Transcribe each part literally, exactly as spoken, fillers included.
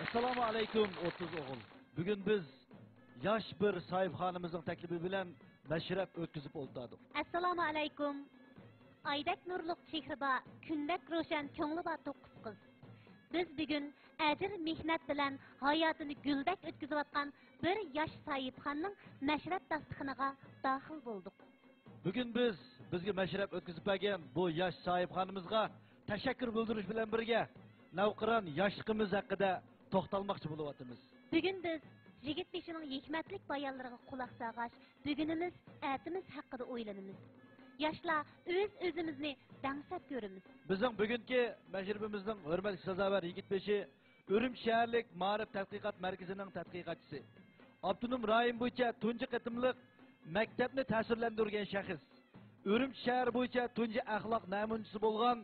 ئەسسالامۇ ئەلەيكۇم، ئوتتۇز ئوغۇل. بۈگۈن بىز ياش بىر ساھىبخانىمىزنىڭ تەكلىپى بىلەن مەشرەپ ئۆتكۈزۈپ ئولتۇردۇق. ئەسسالامۇ ئەلەيكۇم. ئايدەك نۇرلۇق چېھرى بار، كۈندەك روشەن كۆڭلى بار توققۇز قىز. بىز بۈگۈن ئەجىر مېھنەت بىلەن ھاياتىنى گۈلدەك ئۆتكۈزۈۋاتقان بىر ياش ساھىبخاننىڭ مەشرەپ داستىخىنىغا داخىل بولدۇق. بۈگۈن بىز بىزگە مەشرەپ ئۆتكۈزۈپ بەرگەن بۇ ياش ساھىبخانىمىزغا تەشەككۈر بىلدۈرۈش بىلەن بىرگە، نەۋقىران ياشلىقىمىز ھەققىدە توختالماقچى بولۇۋاتىمىز. بۈگۈن بىز يىگىت بېشىنىڭ ھېكمەتلىك بايانلىرىغا قۇلاق سالغاچ، بۈگۈنىمىز، ئەتىمىز ھەققىدە ئويلىنىمىز. ياشلار ئۆز-ئۆزىمىزنى دەڭسەپ كۆرىمىز. بىزنىڭ بۈگۈنكى مەشرىپىمىزنىڭ ھۆرمەتكە سازاۋەر يىگىت بېشى ئۈرۈمچى شەھەرلىك مائارىپ تەتقىقات مەركىزىنىڭ تەتقىقاتچىسى، ئاپتونوم رايون بويىچە تۇنجى قېتىملىق مەكتەپنى تەسىرلەندۈرگەن شەخس، ئۈرۈمچى شەھەر بويىچە تۇنجى ئەخلاق نەمۇنىچىسى بولغان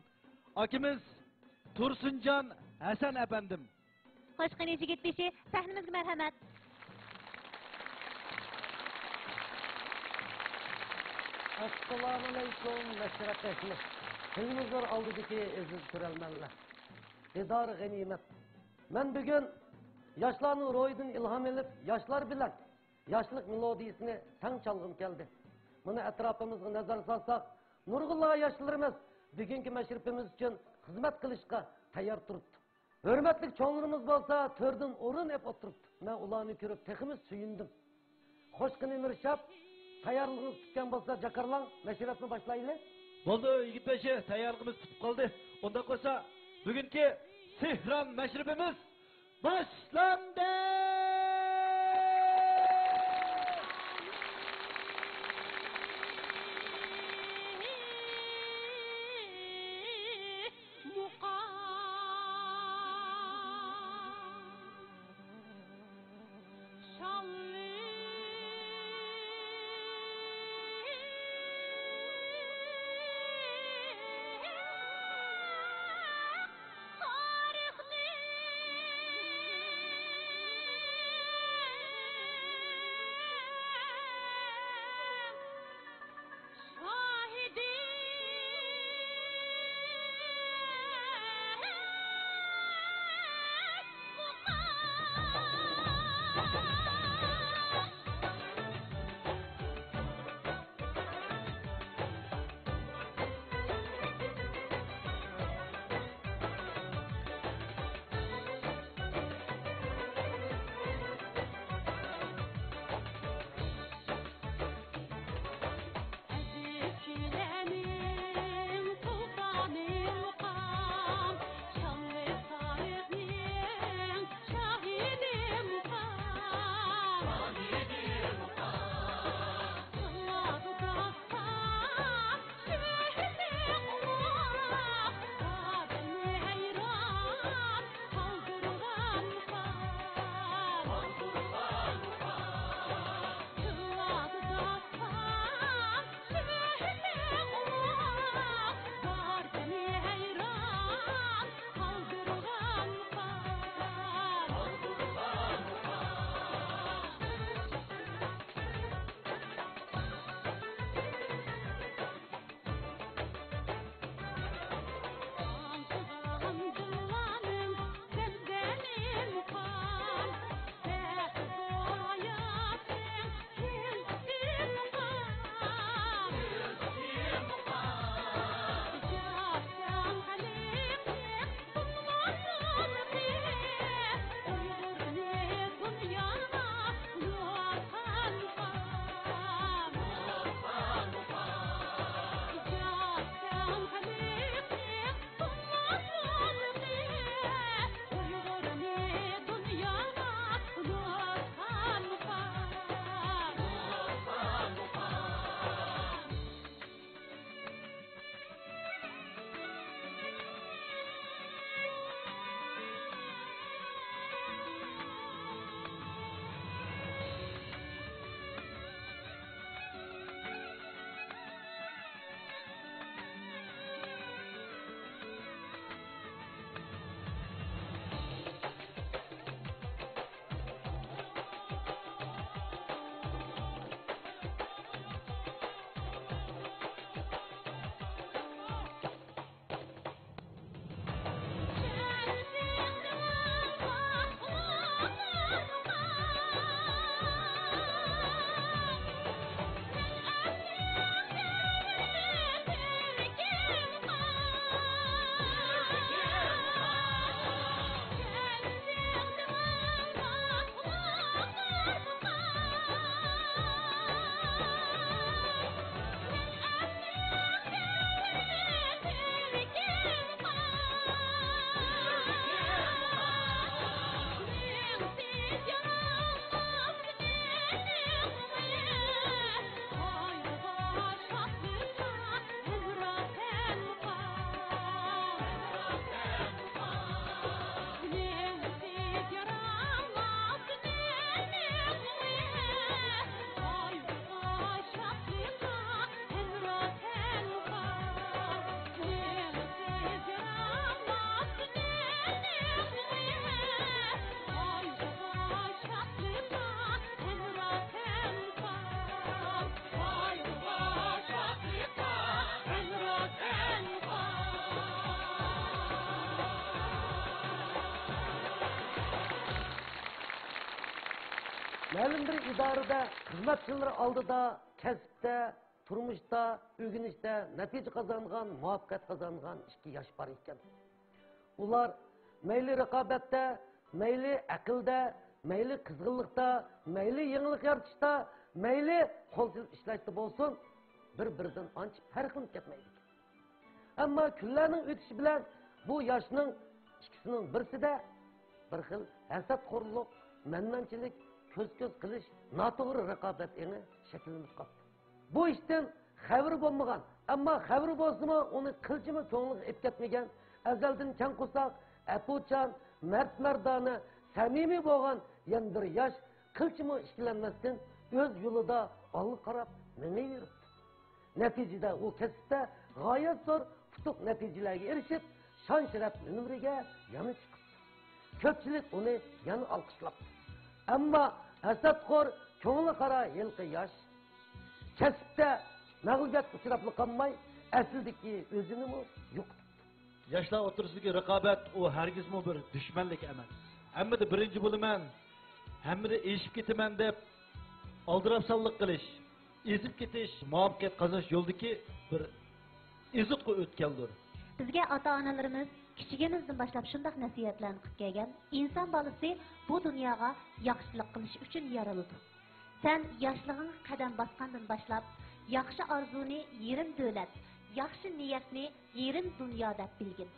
ئاكىمىز تۇرسۇنجان ھەسەن ئەپەندىم. خوش، قېنى، يىگىت بېشى، سەھنىمىزگە مەرھەمەت. ئەسسالامۇئەلەيكۇم، مەشرەپ ئەھلى، تېلېۋىزور ئالدىدىكى ئەزىز كۆرەرمەنلەر، دىدار غەنىيمەت. مەن بۈگۈن ياشلارنىڭ روھىدىن ئىلھام ئېلىپ، ياشلار بىلەن ياشلىق مېلودىيىسىنى تەڭ چالغۇم كەلدى. مانا ئەتراپىمىزغا نەزەر سالساق، نۇرغۇنلىغان ياشلىرىمىز بۈگۈنكى مەشرىپىمىز ئۈچۈن خىزمەت قىلىشقا تەييار تۇرۇپتۇ. ھۆرمەتلىك چوڭلىرىمىز بولسا تۆردىن ئورۇن ئېلىپ ئولتۇرۇپتۇ. مەن ئۇلارنى كۆرۈپ تېخىمۇ سۆيۈندۈم. خوش، قېنى مىرشاب، تەييارلىقىڭىز پۈتكەن بولسا جاكارلاڭ، مەشرەپنى باشلايلى. بولدى يىگىت بېشى، تەييارلىقىمىز پۈتۈپ قالدى. ئۇنداق بولسا بۈگۈنكى سېھران مەشرىپىمىز باشلاندى! مەلۇم بىر ئىدارىدە خىزمەتچىلىرى ئالدىدا كەسىپتە، تۇرمۇشتا، ئۆگىنىشتە نەتىجە قازانغان، مۇۋەپپەقىيەت قازانغان ئىككى ياش بار ئىكەن. ئۇلار مەيلى رىقابەتتە، مەيلى ئەقىلدە، مەيلى قىزغىنلىقتا، مەيلى يېڭىلىق يارىتىشتا، مەيلى قول سېلىپ ئىشلەشتە بولسۇن، بىر-بىرىدىن ئانچە پەرقلىنىپ كەتمەيدىكەن. ئەمما كۈنلەرنىڭ ئۆتۈشى بىلەن بۇ ياشنىڭ ئىككىسىنىڭ بىرسىدە بىر خىل ھەسەتخورلۇق، مەنمەنچىلىك، كۆز-كۆز قىلىش، ناتوغرا رىقابەت ئېڭى شەكىللىنىپ قاپتۇ. بۇ ئىشتىن خەۋىرى بولمىغان، ئەمما خەۋىرى بولسىمۇ ئۇنى قىلچىمۇ كۆڭلىگە ئېلىپ كەتمىگەن، ئەزەلدىن كەڭ قورساق، ئەپۇچان، مەرد-مەردانە، سەمىمىي بولغان يەنە بىر ياش قىلچىمۇ ئىككىلەنمەستىن ئۆز يولىدا ئالغا قاراپ مېڭىۋېرىپتۇ. نەتىجىدە ئۇ كەسىپتە غايەت زور ئۇتۇق نەتىجىلەرگە ئېرىشىپ، شان-شەرەپ مۇنبىرىگە يەنە چىقىپتۇ. كۆپچىلىك ئۇنى يەنە ئالقىشلاپتۇ. ئەمما ھەسەتخور، كۆڭلى قارا ھېلىقى ياش كەسىپتە مەغلۇبىيەتكە ئۇچراپلا قالماي، ئەسلىدىكى ئۆزىنىمۇ يوقىتىپتۇ. ياشلار ئوتتۇرىسىدىكى رىقابەت ئۇ ھەرگىزمۇ بىر دۈشمەنلىك ئەمەس. ھەممىدە بىرىنچى بولىمەن، ھەممىدە ئېشىپ كېتىمەن دەپ ئالدىراپسانلىق قىلىش، ئېزىپ كېتىش، مۇۋەپپەقىيەت قازىنىش يولىدىكى بىر ئېزىتقۇ ئۆتكەلدۇر. بىزگە ئاتا-ئانىلىرىمىز كىچىكىمىزدىن باشلاپ شۇنداق نەسىھەتلەرنى قىلىپ كەلگەن، ئىنسان بالىسى بۇ دۇنياغا ياخشىلىق قىلىش ئۈچۈن يارىلىدۇ. سەن ياشلىقىڭغا قەدەم باسقاندىن باشلاپ، ياخشى ئارزۇنى يېرىم دۆلەت، ياخشى نىيەتنى يېرىم دۇنيا دەپ بىلگىن.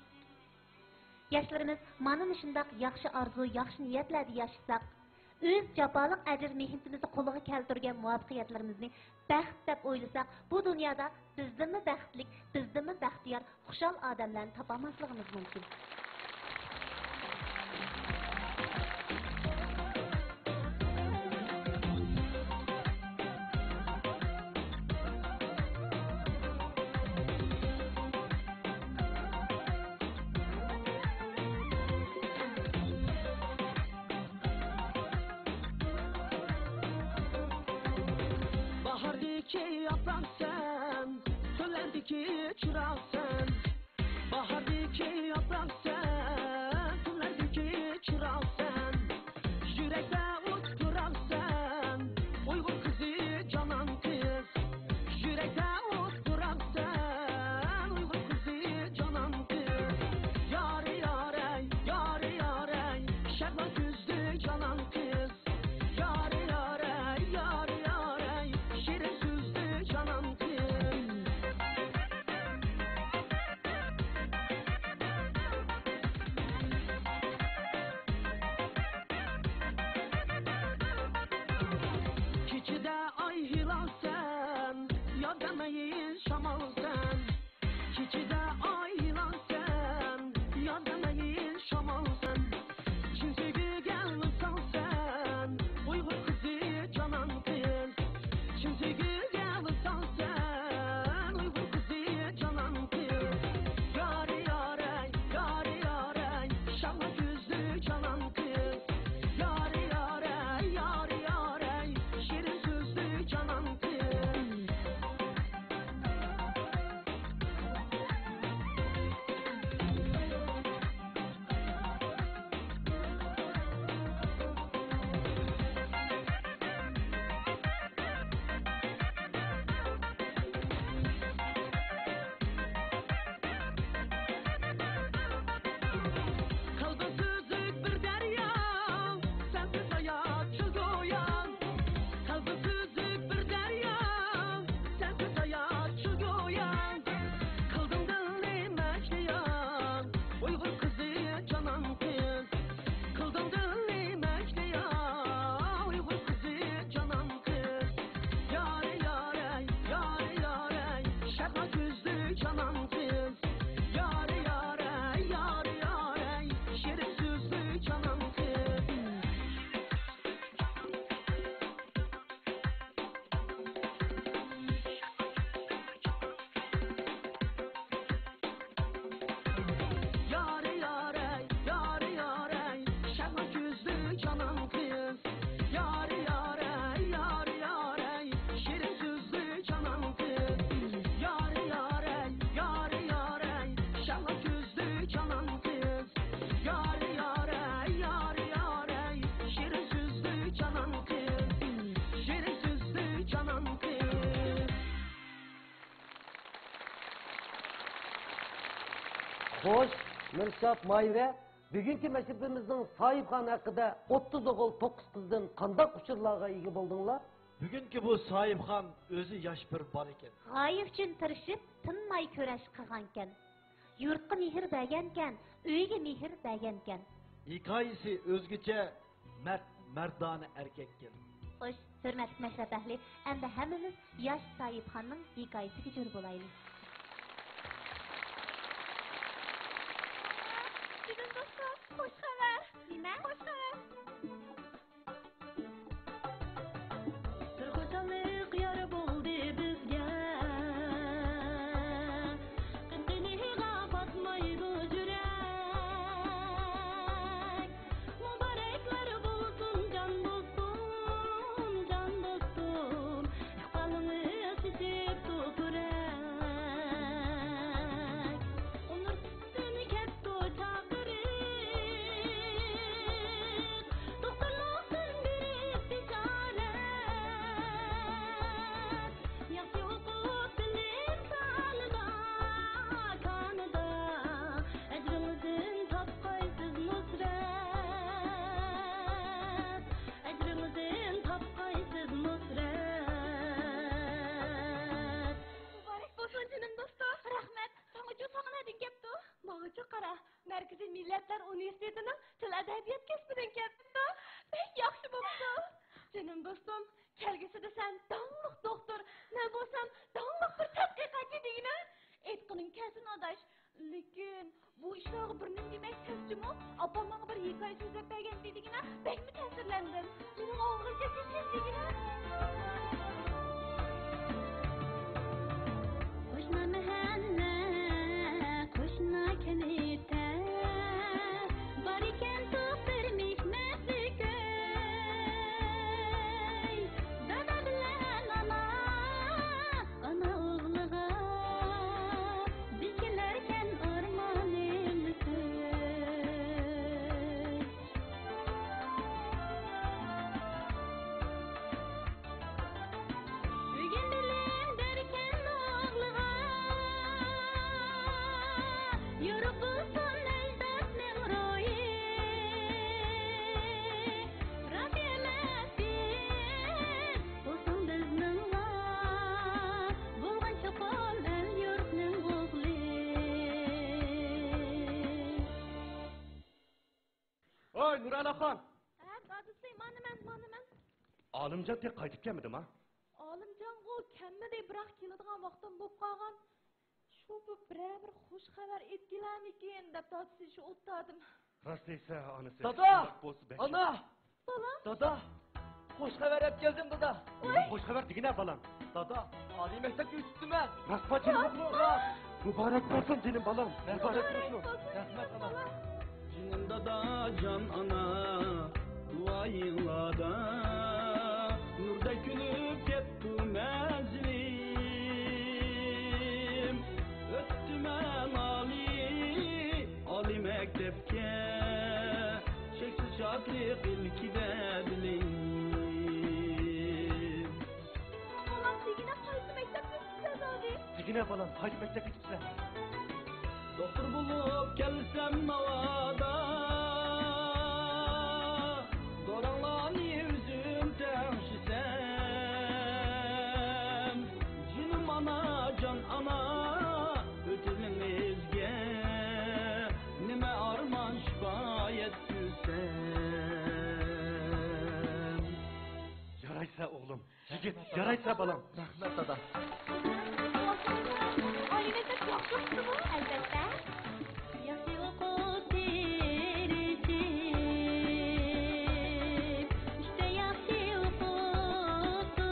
ياشلىرىمىز مانا مۇشۇنداق ياخشى ئارزۇ، ياخشى نىيەتلەردە ياشىساق، ئۆز جاپالىق ئەجىر مېھنىتىمىزنى قولغا كەلتۈرگەن مۇۋەپپەقىيەتلىرىمىزنى بەخت دەپ ئويلىساق، بۇ دۇنيادا بىزدىنمۇ بەختلىك، بىزدىنمۇ بەختىيار، خۇشال ئادەملەرنى تاپالماسلىقىمىز مۇمكىن. باھاردىكى ياپراق سەن، كۈنلەردىكى چىراغ سەن. باھاردىكى ياپراق سەن، كۈنلەردىكى چىراغ سەن. يۈرەكتە ئوت پۇراق سەن، ئۇيغۇر قىزى، جانان قىز. يۈرەكتە ئوت پۇراق سەن، ئۇيغۇر قىزى، جانان قىز. يارى يارەي، يارى يارەي، شەھلا كۆزلۈك جانان قىز. يارى يارەي، يارى يارەي، شېرىن سۆزلۈك جانان قىز. كېچىدە ئاي ھىلال سەن، ياردەم مەيىن شامال سەن. كېچىدە ئايلانسەن، ياردەم مەيىن شامالسەن. چىن سۆيگۈگە ۋىسالسەن، ئۇيغۇر قىزى، جانان قىز. چىن سۆيگۈگە ۋىسالسەن، ئۇيغۇر قىزى، جانان قىز. يارى يارەي، يارى يارەي، شالا كۆزلۈك جانان قىز. يارى يارەي، يارى يارەي، شېرىن سۆزلۈك جانان قىز. قەلبىم سۈزۈك بىر دەريا، سەنسىز ھايات چۆل گويا. قەلبىم سۈزۈك بىر دەريا، سەنسىز ھايات چۆل گويا. قىلدىڭ دىلنى مەشنىيا، ئۇيغۇر قىزى، جانان قىز. قىلدىڭ دىلنى مەشنىيا، ئۇيغۇر قىزى، جانان قىز. يارى يارەي، يارى يارەي، شەھلا كۆزلۈك جانان قىز. يارى يارەي، يارى يارەي، شېرىن سۆزلۈك جانان قىز. يارى يارەي، يارى يارەي، شەھلا كۆزلۈك جانان قىز. يارى يارەي، يارى يارەي، شېرىن سۆزلۈك جانان قىز. يارى يارەي، يارى يارەي، شەھلا كۆزلۈك جانان قىز. يارى خوش، نۇرشات، ماھىرە، بۈگۈنكى مەشرىپىمىزنىڭ ساھىبخان ھەققىدە ئوتتۇز ئوغۇل، توققۇز قىزدىن قانداق ئۇچۇرلارغا ئىگە بولدۇڭلار؟ بۈگۈنكى بۇ ساھىبخان ئۆزى ياش بىر بالا ئىكەن. غايە ئۈچۈن تىرىشىپ، تىنماي كۈرەش قىلغانىكەن. يۇرتقا مېھىر بەرگەنكەن، ئۆيگە مېھىر بەرگەنكەن. ھېكايىسى ئۆزگىچە، مەرد، مەردانە ئەركەككەن. خوش، ھۆرمەتلىك مەشرەپ ئەھلى، ئەمدى ھەممىمىز ياش ساھىبخاننىڭ ھېكايىسىگە جۆر بولايلى. جېنىم دوستۇم، خوش خەۋەر. نېمە؟ خوش خەۋەر. بىر خۇشاللىق يار بولدى بىزگە، قىرقىنىغا پاتمايدۇ يۈرەك. مۇبارەكلەر بولسۇن جان دوستۇم، جان دوستۇم، ئىقبالىڭىز چېچىپتۇ پۈرەك. ئۇنىڭ ئۈستىدىن كەپتۇ چاقىرىق، دوختۇرلۇقتىن بېرىپ بېشارەت. ياخشى ئوقۇپ بىلىم سانىدا، كانىدا، ئەجرىڭىزدىن تاپقايسىز نۇسرەت، ئەجرىڭىزدىن تاپقايسىز نۇسرەت. مۇبارەك بولسۇن جېنىم دوستۇم، رەھمەت. ساڭىچۇ، ساڭا نەدىن كەپتۇ؟ ماڭىچۇ قارا، مەركىزىي مىللەتلەر ئۇنىۋېرسىتېتىنىڭ تىل ئەدەبىيات كەسپىدىن كەپتۇ. بەك ياخشى بوپتۇ. جېنىم دوستۇم، كەلگۈسىدە سەن داڭلىق دوختۇر، مەن بولسام داڭلىق بىر تەتقىقاتچى دېگىنە. ئېيتقىنىڭ كەلسۇن ئاداش، لېكىن بۇ ئىشلارغا بىر نېمە دېمەك تەس جۇمۇ. ئاپام ماڭا بىر ھېكايە سۆزلەپ بەرگەن دېگىنە، بەكمۇ تەسىرلەندىم. مېنىڭ ئاغزىمچە تېز دېگىنە. قوشنا مەھەللە، قوشنا كەنتتە بار ئىكەن توختىرىم ھېكمەتلىك ئۆي. دادا بىلەن ئانا، ئانا ئوغلىغا، بىز كېلەركەن ئارمانىمىز ئۆي. بۈگۈن بىلىم بەرگەن ئوغلىغا، يورۇق بولسۇن ئەجدادنىڭ روھى. راست ئەمەس بىر بولسۇن بىزنىڭلا، بولغان چوقۇم ئەل يۇرتنىڭ ئوغلى. ۋاي، نۇرئەلاخان! ھە، دادىسى، مانا مەن، مانا مەن. ئالىمجان تېخى قايتىپ كەلمىدىما؟ ئالىمجانغۇ كەلمىدى، بىراق كېلىدىغان ۋاقتىم بولۇپ قالغان. شۇ بىر، بىرەر بىر خوش خەۋەر ئېلىپ كېلەرمىكىن دەپ دادىسى شۇ ئولتۇردۇم. راست دەيسەن، ئانىسى. دادا! شۇنداق بولسا بەك ئانا! بالام. دادا! خوش خەۋەر ئەپ كەلدىم، دادا. ۋاي! خوش خەۋەر دېگىنە، بالام. دادا، ئالىي مەكتەپكە ئۆتۈپتىمەن. راستما، جېنىم ئوغلۇم؟ راست. مۇبارەك بولسۇن، جېنىم بالام. مۇبارەك بولسۇن. رەھمەت، ئانا. جېنىم دادا، جان ئانا، دۇئايىڭلاردا نۇردەك كۈلۈپ كەتتى مەنزىلىم. ئۆتتۈمەن ئالىي، ئالىي مەكتەپكە، چەكسىز شادلىق ئىلكىدە دىلىم. بالام، دېگىنە قايسى مەكتەپكە كېتىپسەن، دادى؟ دېگىنە بالام، قايسى مەكتەپكە كېتىپسەن؟ دوختۇر بولۇپ كەلسەم ناۋادا، دورانلارنى ئۆزۈم تەڭشىسەم، جېنىم ئانا، جان ئانا، ئۆتىمىڭىزگە نېمە ئارمان شىپا يەتكۈزسەم. يارايسەن ئوغلۇم، يىگىت، يارايسەن بالام. رەھمەت، دادا. ئالىي مەكتەپ ياخشى ئوقۇتتىمۇ؟ ئەلۋەتتە. ياخشى ئوقۇپ تىرىشىپ، ئۈچتە ياخشى ئوقۇپتۇ.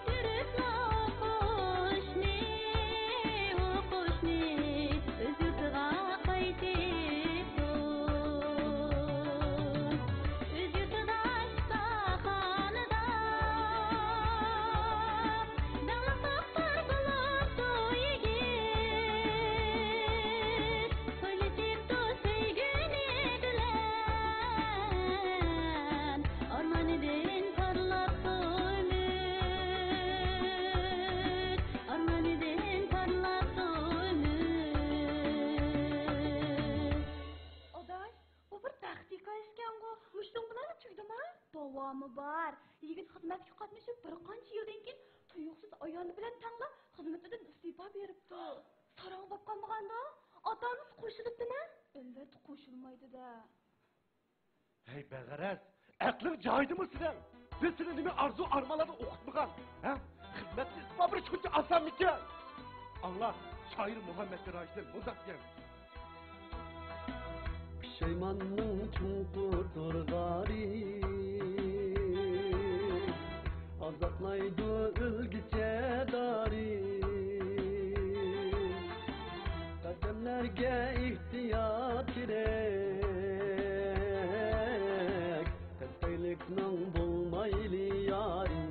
پۈتتۈرۈپلا ئوقۇشنى، ئوقۇشنى ئۆز يۇرتىغا قايتىپتۇ. ئۆز يۇرتىدا شىپاخانىدا داڭلىق دوختۇر بولۇپتۇ. بار. يىگىت خىزمەتكە قاتنىشىپ بىر قانچە يىلدىن كېيىن تۇيۇقسىز ئايالى بىلەن تەڭلا خىزمىتىدىن ئىستېپا بېرىپتۇ. ساراڭ بولۇپ قالمىغاندۇ؟ ئاتا-ئانىسى قوشۇلۇپتىمۇ؟ ئەلۋەتتە قوشۇلمايدۇ-دە. ھەي بەغەرەز، ئەقلىڭ جايىدىمۇ سېنىڭ؟ بىز سېنى نېمە ئارزۇ-ئارمانلاردا ئوقۇتمىغان، ھە؟ خىزمەتكە ئىستېپا بېرىش شۇنچە ئاسانمىكەن؟ ئاڭلا، شائىر مۇھەممەد جارايىشتىن مۇنداق دېگەن. پۇشايماننىڭ چوڭقۇر تورغارى ئازابلايدۇ ئۆلگۈچە دارى. قەدەملەرگە ئېھتىيات كېرەك، تەسكەيلىكنىڭ بولمايلى يارى.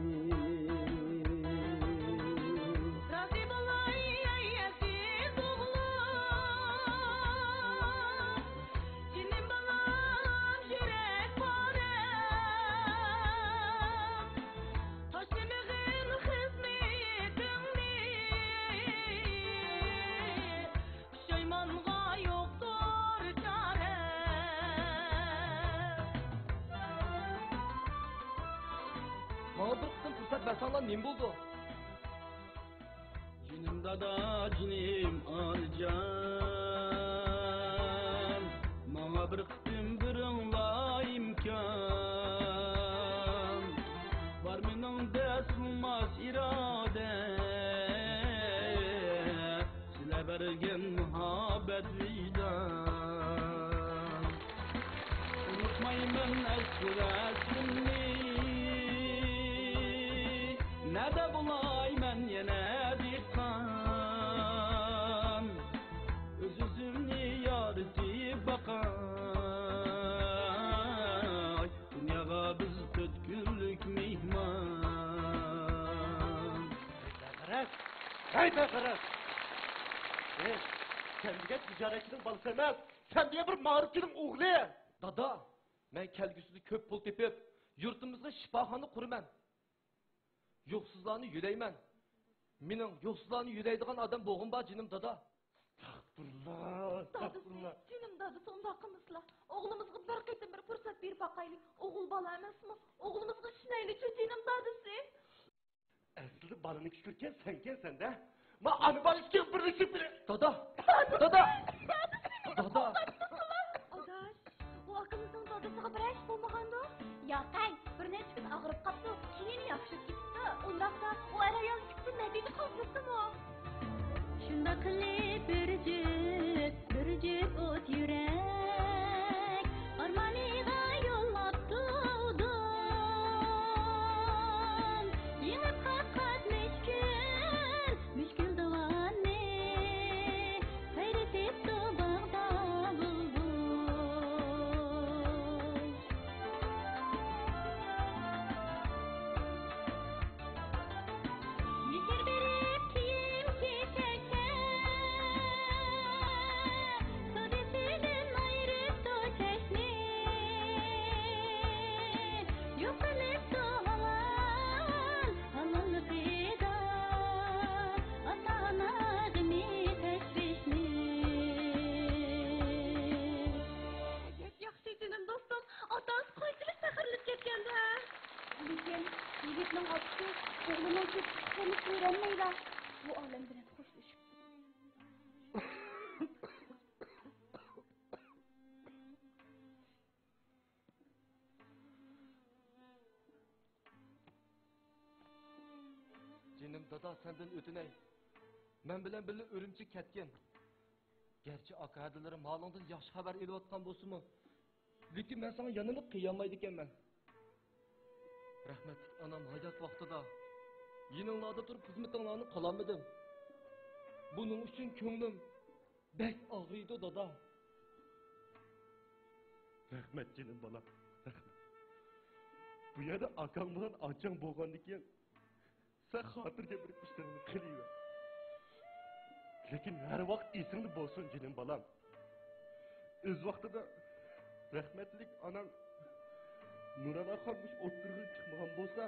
رازى بولاي ئەي ئەزىز ئوغلۇم، جېنىم بالام، يۈرەك پارەم، تاشلىمىغىن خىزمىتىڭنى، پۇشايمانغا يوقتۇر چارە. ماڭا بىر قېتىم پۇرسەت بەرسەڭلار نېمە بولىدۇ؟ جېنىم دادا، جېنىم ئانىجان، ماڭا بىر قېتىم بېرىڭلار ئىمكان. بار مېنىڭدە سۇنماس ئىرادە، سىلەر بەرگەن مۇھەببەت ۋىجدان. ئۇنتۇمايمەن ئەسلى ئەسلىمنى، نەدە بولاي مەن يەنە دېھقان؟ ئۆز-ئۆزۈمنى يارىتىپ باقاي، دۇنياغا بىز تۆت كۈنلۈك مېھمان. بەغەرەز! ھەي بەغەرەز! ئېھ، سەن دېگەن تىجارەتچىنىڭ بالىسى ئەمەس، سەن دېگەن بىر مائارىپچىنىڭ ئوغلى! دادا، مەن كەلگۈسىدە كۆپ پۇل تېپىپ، يۇرتىمىزغا شىپاخانا قۇرىمەن. يوقسۇزلارنى يۆلەيمەن. مېنىڭ يوقسۇزلارنى يۆلەيدىغان ئادەم بولغۇم بار، جېنىم دادا. ئەستەغپۇرۇللا، دادىسى، ئەستەغپۇرۇللا. جېنىم دادىسى، ئۇنداق قىلمىسىلا. ئوغلىمىزغا بىر قېتىم بىر پۇرسەت بېرىپ باقايلى. ئوغۇل بالا ئەمەسمۇ؟ ئوغلىمىزغا ئىشىنەيلىچۇ، جېنىم دادىسى. ئەسلىدە بالىنى چۈشۈرگەن سەنكەن سەندە. ما ئانا بالا ئىككىڭ بىرلىشىپ بىلە. دادا! دادا! دادا! ئاداش، ئۇ ئاكىمىزنىڭ دادىسىغا بىرەر ئىش بولمىغاندۇ؟ ياقەي، بىر نەچچە كۈن ئاغرىپ قاپتۇ، كېيىن ياخشىلىپ كېتىپتۇ. ئۇنداقتا ئۇ ئەر-ئايال ئىككىسى نەتىجە قىلمىسىمۇ؟ شۇنداق قىلىپ بىر جۈپ، بىر جۈپ ئوت يۈرەك ئارمانىغا يوللاپتۇ ئۇدۇم. يېڭىپ قات-قات مۈشكۈل، مۈشكۈل داۋاننى سايرىتىپتۇ باغدا بۇلبۇل. يېشىل بېرىپ كىيىم-كېچەككە، سودىسىدىن ئايرىپتۇ چەكنى. يوقىلىپتۇ ھالال، ھالاللىقىدا ئاتا-ئانا غېمى، تەشۋىشنى. ياخشى، جېنىم دوستۇم، ئاتاڭىز قانچىلىك پەخىرلىنىپ كەتكەندۇ، ھە؟ لېكىن يىگىتنىڭ ئاپىسى ئوغلىنىڭ كۆپ ئىشلىرىنى كۆرەلمەيلا، بۇ ئالەم بىلەن خوشلىشىپتۇ. جېنىم دادا، سەندىن ئۆتۈنەي. مەن بىلەن بىللە ئۈرۈمچىگە كەتكىن. گەرچە ئاكا-ھەدىلىرىم ھالىڭدىن ياخشى خەۋەر ئېلىۋاتقان بولسىمۇ، لېكىن مەن ساڭا يەنىلا قىيالمايدىكەنمەن. رەھمەتلىك ئانام ھايات ۋاقتىدا يېنىڭلاردا تۇرۇپ خىزمىتىڭلارنى قىلالمىدىم. بۇنىڭ ئۈچۈن كۆڭلۈم بەك ئاغرىيدۇ، دادا. رەھمەت، جېنىم بالام، رەھمەت. بۇ يەردە ئاكاڭ بىلەن ئاچاڭ بولغاندىكىن، سەن خاتىرجەم بېرىپ ئىشلىرىڭنى قىلىۋەر. لېكىن ھەر ۋاقىت ئېسىڭدە بولسۇن، جېنىم بالام. ئۆز ۋاقتىدا رەھمەتلىك ئاناڭ نۇرەلا خانىم مۇشۇ ئوتتۇرىغا چىقمىغان بولسا،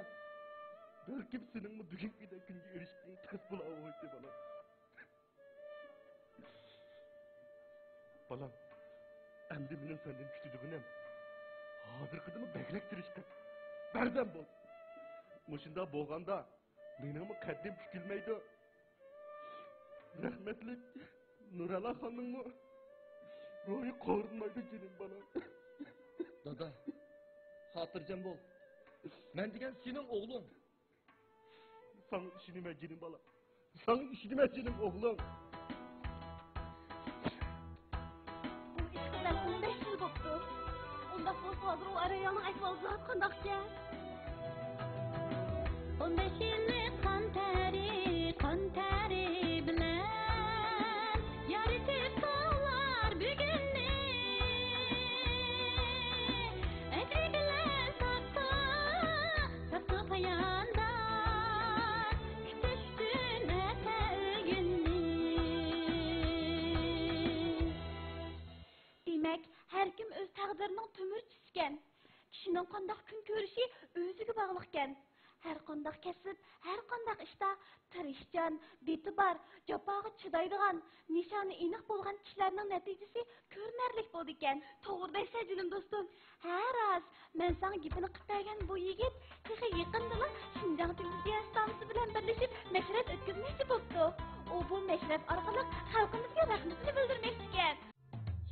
بەلكىم سېنىڭمۇ بۈگۈنكىدەك كۈنگە ئېرىشكىنىڭ تەس بولالمايتتى، بالام. بالام، ئەمدى مېنىڭ سەندىن كۈتىدىغىنىم، ھازىرقىدىنمۇ بەكرەك تىرىشقىن. بەردەم بول. مۇشۇنداق بولغاندا، مېنىڭمۇ قەددىم پۈكۈلمەيدۇ. رەھمەتلىك نۇرەلا خاننىڭمۇ روھى قورۇنمايدۇ، جېنىم بالام. دادا، خاتىرجەم بول. مەن دېگەن سېنىڭ ئوغلۇڭ. ساڭا ئىشىنىمەن، جېنىم بالام. ساڭا ئىشىنىمەن، جېنىم ئوغلۇم. ئۇ ئىشقا بەرسىمۇ بەش يىل بوپتۇ. ئۇنداق بولسا، ھازىر ئۇ ئارىيانىڭ ئەھۋالى زادى قانداقكەن؟ ئون بەش يىللىق قان تەرى، قان تەرى بىلەن يارىتىپ تاغلار بۈگۈننى. ئەجرى بىلەن تارتسا، تارتسا پاياندار، كۈتۈشتىن ئەتە ئۆگۈننى. دېمەك، ھەركىم ئۆز تەقدىرىنىڭ تۆمۈرچىسىكەن. كىشىنىڭ قانداق كۈن كۆرۈشى ئۆزىگە باغلىقكەن. ھەرقانداق كەسىپ، ھەرقانداق ئىشتا تىرىشچان، بېتى بار، جاپاغا چىدايدىغان، نىشانى ئېنىق بولغان كىشىلەرنىڭ نەتىجىسى كۆرۈنەرلىك بولىدىكەن. توغرا دەيسەن، جېنىم دوستۇم. ھە، راست. مەن ساڭا گېپىنى قىلىپ بەرگەن بۇ يىگىت تېخى يېقىندىلا شىنجاڭ تېلېۋىزىيە ئىستانسىسى بىلەن بىرلىشىپ مەشرەپ ئۆتكۈزمەكچى بوپتۇ. ئۇ بۇ مەشرەپ ئارقىلىق خەلقىمىزگە رەھمىتىنى بىلدۈرمەكچىكەن.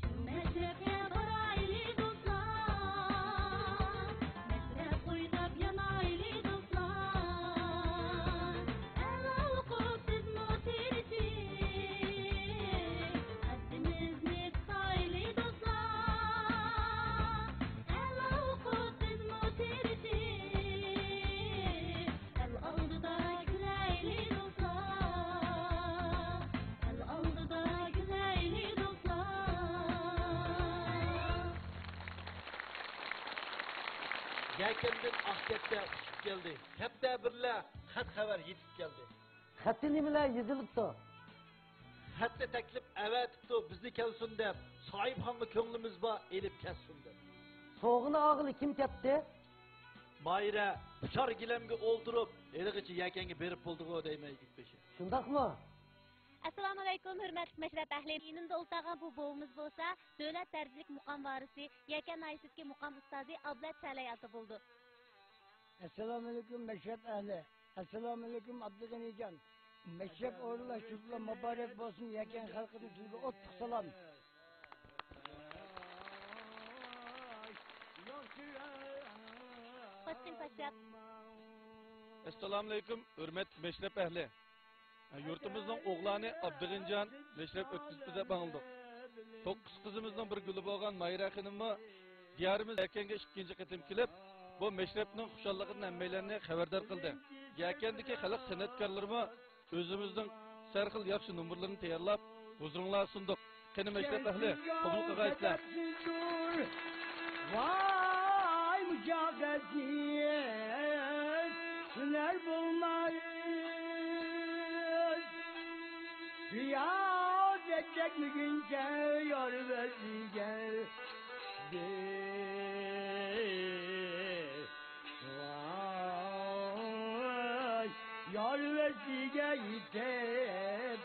شۇ مەشرەپكە بارايلى دوستلار، مەشرەپ ئويناپ يانايلى دوستلار. ئەلا ئوقۇپ سىزمۇ تىرىشىپ، قەددىمىزنى تۇتايلى دوستلار. ئەلا ئوقۇپ سىزمۇ تىرىشىپ، ئەل ئالدىدا كۈلەيلى دوستلار، ئەل ئالدىدا كۈلەيلى دوستلار. يەكەندىن ئاق كەپتەر ئۇچۇپ كەلدى، كەپتەر بىلەن خەت خەۋەر يېتىپ كەلدى. خەتتە نېمىلەر يېزىلىپتۇ؟ خەتتە تەكلىپ ئەۋەتىپتۇ، بىزنى كەلسۇن دەپ، ساھىبخانغا كۆڭلىمىز بار، ئېلىپ كەتسۇن دەپ. سوۋغىنى ئالغىلى كىم كەپتۇ؟ ماھىرە، ئۇچار گىلەمگە ئولتۇرۇپ، ھېلىغىچە يەكەنگە بېرىپ بولدىغۇ دەيمەن، يىگىت بېشى. شۇنداقمۇ؟ ئەسسالامۇئەلەيكۇم، ھۆرمەتلىك مەشرەپ ئەھلى. يېنىمدا ئولتۇرغان بۇ بوۋىمىز بولسا، دۆلەت دەرىجىلىك مۇقام ۋارىسى، يەكەن ناھىيەسىدىكى مۇقام ئۇستازى ئابلەت سەلەي ئاتا بولىدۇ. ئەسسالامۇئەلەيكۇم، مەشرەپ ئەھلى. ئەسسالامۇئەلەيكۇم، ئابدۇغېنىجان. مەشرەپ ئورۇنلاشتۇرۇشلار مۇبارەك بولسۇن، يەكەن خەلقىدىن سىزگە ئوتلۇق سالام. خوش كەلدىڭ، پاششاپ. ئەسسالامۇئەلەيكۇم، ھۆرمەتلىك مەشرەپ ئەھلى. يۇرتىمىزنىڭ ئوغلانى ئابدۇغېنىجان مەشرەپ ئۆتكۈزۈپتۇ دەپ ئاڭلىدۇق. توققۇز قىزىمىزنىڭ بىر گۈلى بولغان ماھىرە خېنىممۇ دىيارىمىز يەكەنگە ئىككىنچى قېتىم كېلىپ، بۇ مەشرەپنىڭ خۇشاللىقىدىن ھەممەيلەننى خەۋەردار قىلدى. يەكەندىكى خەلق سەنئەتكارلىرىمۇ ئۆزىمىزنىڭ سەرخىل ياخشى نومۇرلىرىنى تەييارلاپ، ھۇزۇرۇڭلارغا سۇندۇق. قېنى، مەشرەپ ئەھلى، قوبۇل قىلغايسىلەر. ۋاي مۇجاھىدنى سۈنەر بولماي، رىيازەت چەكمىگىنچە يار ۋەسلىگە. ۋاي، يار ۋەسلىگە يېتىپ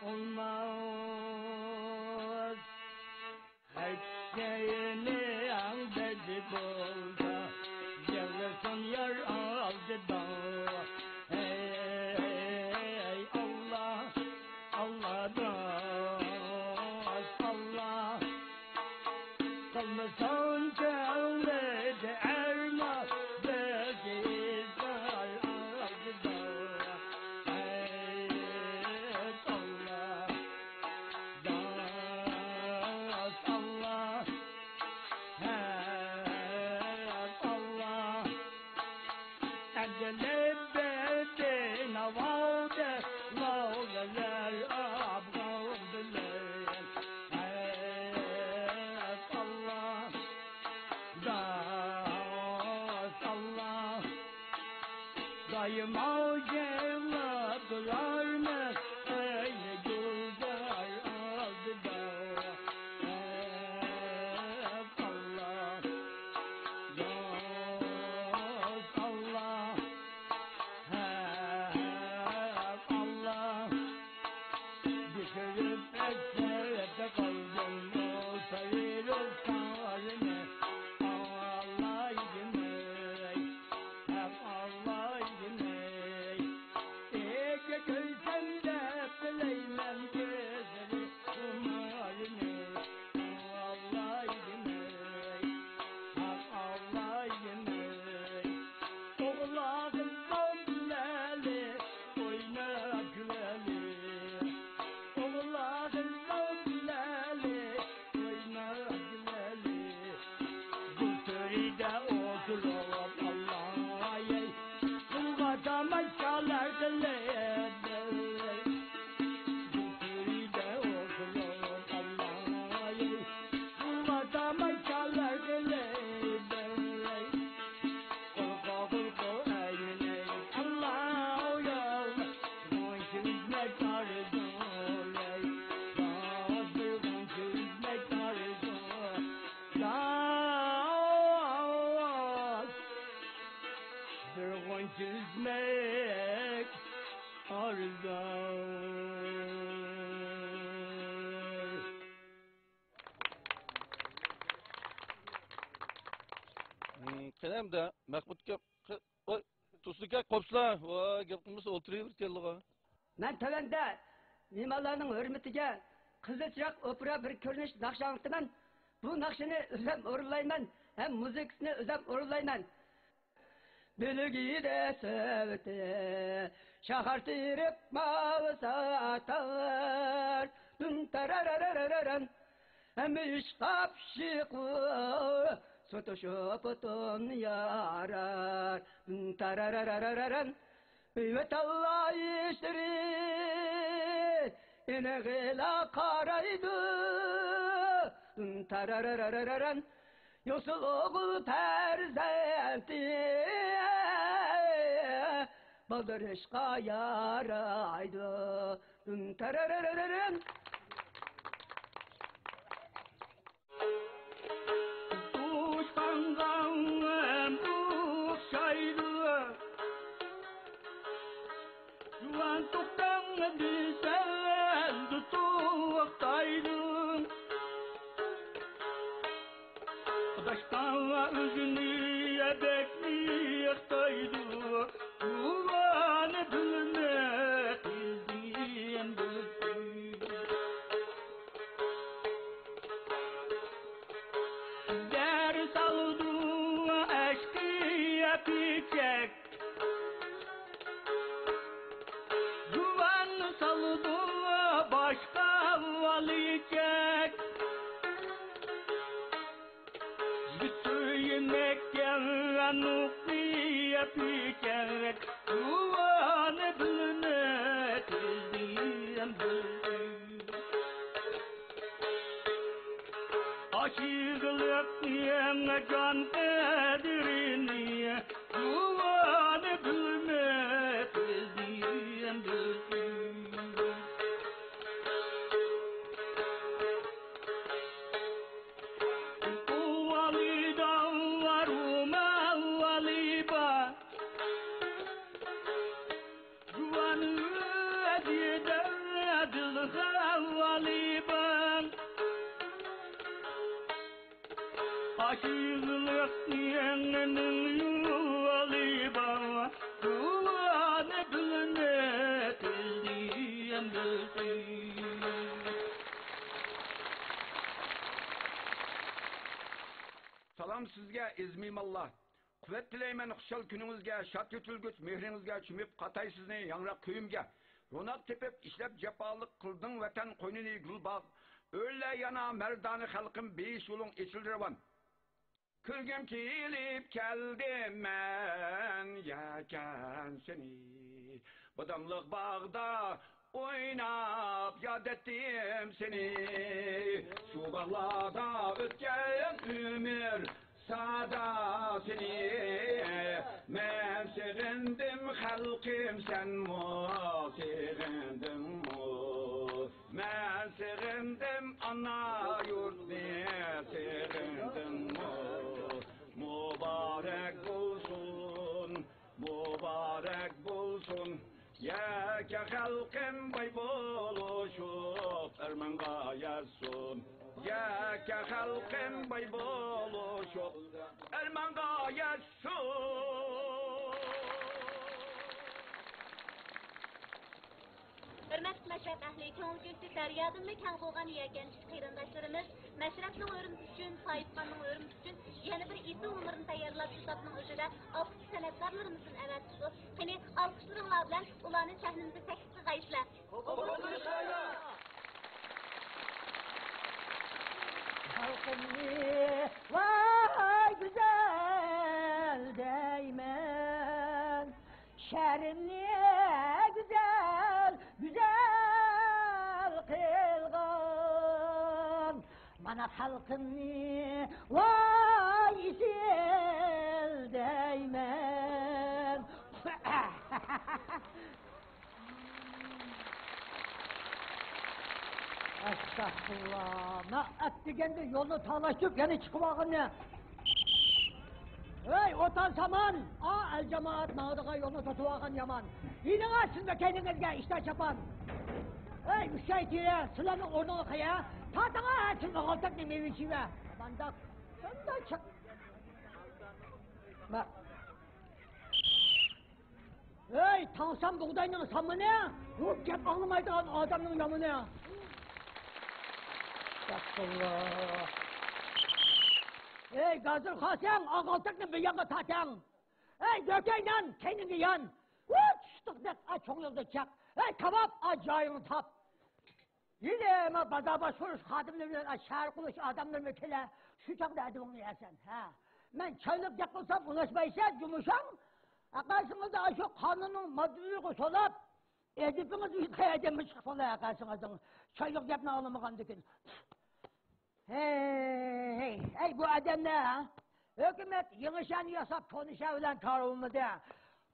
بولماس. ھەر كىشىنىڭ بەزى بولسا، يىغلىسۇن يار ئالدىدا. ھەي ئاللا، ئاللا، ئاللا. قىلمىسۇن كۆڭلىدە ئەرمان، بىز ئىزدار ئالدىدا. ھەي ئاللا، داست ئاللا، ھەي ئاللا. ئەجەلىپ بەردى ناۋادا، لاۋلىلەر ئابغان بىلەن. ھەي ئاللا، داست ئاللا، دائىم يىغلاپ تۇرارمەن، ئەي گۈلزار ئالدىدا. ھەي ئاللا، داست ئاللا، ھەي ئاللا. بىكىرىپ ئەسلەردە قالدىممۇ، سايرىپ تاڭلارنى ئاڭلايدىمەن. قېنى ئەمدى، مەخمۇت ئاكا، قى-، ۋاي، تۇرسۇن ئاكا، قوپسىلا. ۋاي، گەپ قىلمىسا ئولتۇرۇۋېرىدىكەنلىغۇ. مەن تۆۋەندە مېھمانلارنىڭ ھۆرمىتىگە قىزىل چىراغ ئوپېرا بىر كۆرۈنۈش ناخشا ئاڭلىتىمەن. بۇ ناخشىنى ئۆزۈم ئورۇنلايمەن ھەم مۇزىكىسىنى ئۆزۈم ئورۇنلايمەن. بۆلگىدە سۆۋېتى شاخار تېرىپ ماۋۇ ساتار. دۈم تاراراراراران. ھەممە ئىشقا پىششىق سوتۇشۇپ ئوتۇن يارار. دۈم تاراراراراران. ئۆي ۋەتەنلەر ئىشلىرى ئېنىقىلا قارايدۇ. دۈم تاراراراراران. يوقسۇل ئوغۇل پەرزەنتى بالدۇرۇشقا يارايدۇ. تارارارارارام. توشقانغا ئوخشايدۇ. جۇۋان توختاڭ دېسەڭ توختايدۇ. ئاداشقانلار ئۆزىنى بەك مىقتايدۇ، گۇۋاھنى بىلمەي قىزدىن بىلسۇن. دەر سالىدۇ ئەشقىيە پېچەك، گۇۋاھنى سالىدۇ باشقا ۋالىچەك. يىگىت سۆيمەككە نۇقنى يەپ ئىچەرەك، گۇۋاھنى بىلمەي قىزدىن بىلسۇن. ئاشىقلىقنىڭ جان قەدرىنى، گۇۋاھنى بىلمەي قىزدىن بىلسۇن. ئۇ ۋالىدا بار، ئۇ مەن ۋالىدا بار. جۇۋان ۋەدىدە دىلغا ۋالىدا بار. ئاشىقلىقنىڭ يولى بار، يولىنى بىلمەي قىزدىن بىلسۇن. سالام سىزگە، ئەزىز مېھمانلار. قۇۋۋەت تىلەيمەن خۇشال كۈنىڭىزگە، شاد يۆتىلىگۈچ مېھرىڭىزگە چۆمۈپ قاتاي سىزنى ياڭراق كۈيۈمگە. روناق تېپىپ ئىشلەپ جاپالىق، قىلدىڭ ۋەتەن قوينىنى گۈل باغ. ئۆرلە يەنە مەردانە خەلقىم، بېيىش يولۇڭ ئېچىلدى راۋان. كۆرگۈم كېلىپ كەلدىم مەن يەكەن سېنى، باداملىق باغدا ئويناپ ياد ئەتتىم سېنى. شۇ باغلاردا ئۆتكەن ئۆمۈر ساداسىنى، مەن سېغىندىم خەلقىم، سەنمۇ سېغىندىڭمۇ؟ مەن سېغىندىم ئانا يۇرتنى، سېغىندىڭمۇ؟ مۇبارەك بولسۇن، مۇبارەك بولسۇن، يەكە خەلقىم باي بولۇشۇپ ئەرمانغا يەتسۇن. يەكە خەلقىم باي بولۇشۇپ ئەرمانغا يەتسۇن. ھۆرمەتلىك مەشرەپ ئەھلى، كۆڭۈل كۆكى دەريادىنمۇ كەڭ بولغان يەكەنچىلىك قېرىنداشلىرىمىز، مەشرەپنىڭ ھۆرمىتى ئۈچۈن، ساھىبخاننىڭ ھۆرمىتى ئۈچۈن يەنە بىر ئېسىل نومۇرنى تەييارلاپ، شۇ تاپنىڭ ئۆزىدە ئاپتىكى سەنئەتكارلىرىمىزدىن ئەۋەتىپتۇ. قېنى، ئالقىشلىرىڭلار بىلەن ئۇلارنى سەھنىمىزگە تەكلىپ قىلغايسىلەر. خەلقىمنى ۋاي گۈزەل دەيمەن، شەھىرىمنى گۈزەل، گۈزەل قىلغان. مانا خەلقىمنى ۋاي ئېسىل دەيمەن. ئەستەغپۇرۇللا. مەن ئەتىگەندە يولنى تالاشتۇرۇپ يەنە چىقىپ ئالغىنى. ھەي، ئوتان سامان! ئا، ئەل جامائەت ماڭىدىغان يولنى توسۇۋالغان يامان. يېنىڭا سىزمۇ كەينىڭىزگە ئىشتا چاپان. ھەي، ئۈچەي تېرە، سىلەرنىڭ ئورنىڭى قەيە؟ تارتىڭا، سىلمۇ غالتەكنى مېۋە يېيىشىۋە. مانداق. شۇنداق چىق. ھەي، تاڭسام بۇغداينىڭ سامىنى، بۇ گەپ ئاڭلىمايدىغان ئادەمنىڭ يامىنى. ئەستەغپۇرۇللا. ھەي، گازىر خاسەڭ، ئاغالتەكنى بىر يانغا تارتەڭ. ھەي، دۆكەي نان، كەينىڭگە يان. ۋۇ، چۈشتۇق دەپ، ئا، چوڭ يولدا چاق. ھەي، كاۋاپ، ئا، جايىڭنى تاپ. ھېلى ما بازار باشقۇرۇش خادىملىرى بىلەن شەھەر قۇرۇش ئادەملىرىمۇ كېلە، شۇ چاغدا ئەدىپىڭنى يەسەن، ھە. مەن چايلىق گەپ قىلسام ئۇناشمايسەن، جۇمۇشاڭ. ھەققاسىڭىزدا ئاشۇ قانۇننىڭ ماددىلىرىغا سولاپ، ئەدىپىڭىز ھېچقايەردىن چىقىپ قالار ھەققاسىڭىزنىڭ. چايلىق گەپنى ئاڭلىمىغاندىكىن. ھەي، ھەي، بۇ ئادەملەر، ھە؟ ھۆكۈمەت يېڭى شەھەرنى ياساپ، كونا شەھەر بىلەن كارى بولمىدى.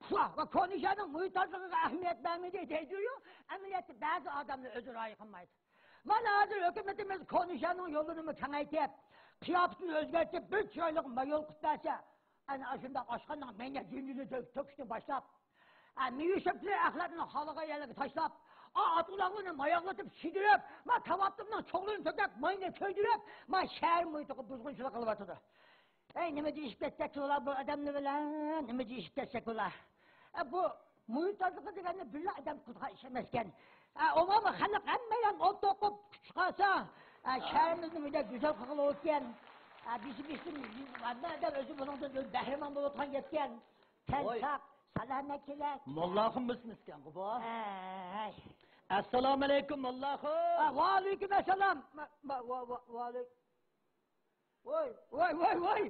پۇھ، ۋە كونا شەھەرنىڭ مۇھىت تازىلىقىغا ئەھمىيەت بەرمىدى دەيدۇ-يۇ، ئەمەلىيەتتە بەزى ئادەملەر ئۆزى رايى قىلمايدۇ. مانا ھازىر ھۆكۈمىتىمىز كونا شەھەرنىڭ يوللىرىنىمۇ كېڭەيتىپ، قىياپىتىنى ئۆزگەرتىپ، بىر چىرايلىق مايول قىلىپ بەرسە، ئەنە ئاشۇنداق ئاشخانىنىڭ مەينەت يۇندىنى تۆ-، تۆكۈشتىن باشلاپ، ئە، مېۋە شۆپلىرى ئەخلەتنى خالىغان يەرلەرگە تاشلاپ، ئا، ئاتۇلاقلىرىنى ماياقلىتىپ، شىدىرىپ، ما، تاۋاپتىمنىڭ چوغلىرىنى تۆكۈپ، ماينى كۆيدۈرۈپ، ما، شەھەر مۇھىتىغا بۇزغۇنچىلىق قىلىۋاتىدۇ. ئەي، نېمە دېيىشىپ كەتسەك بۇلار بۇ ئادەملەر بىلەن؟ نېمە دېيىشىپ كەتسەك بۇلار؟ ئە، بۇ مۇھىت تازىلىقى دېگەننى بىرلا ئادەم قىلىدىغان ئىش ئەمەسكەن. ئە، ئومۇمەن خەلق ھەممەيلەن ئوت توقۇپ كۈچ چىقارسا، ئە، شەھىرىمىزنى بىردەك گۈزەل قىلغىلى بولىدىكەن. ئە، بىزى بىزدىن ھەممە ئادەم ئۆزى بۇنىڭدىن بەھرىمەن بولىدىغان گەپكەن. تەن ۋاي. ساق، سالامەت كېلەك. موللاخۇن مىسمىسكەنغۇ بۇ؟ ھەي. ئەسسالامۇئەلەيكۇم، موللاخۇن. ئا، ۋەئەلەيكۇم ئەسسالام. ما، ما، ۋە، ۋە، ۋەئەلەيكۇم. ۋاي، ۋاي، ۋاي، ۋاي.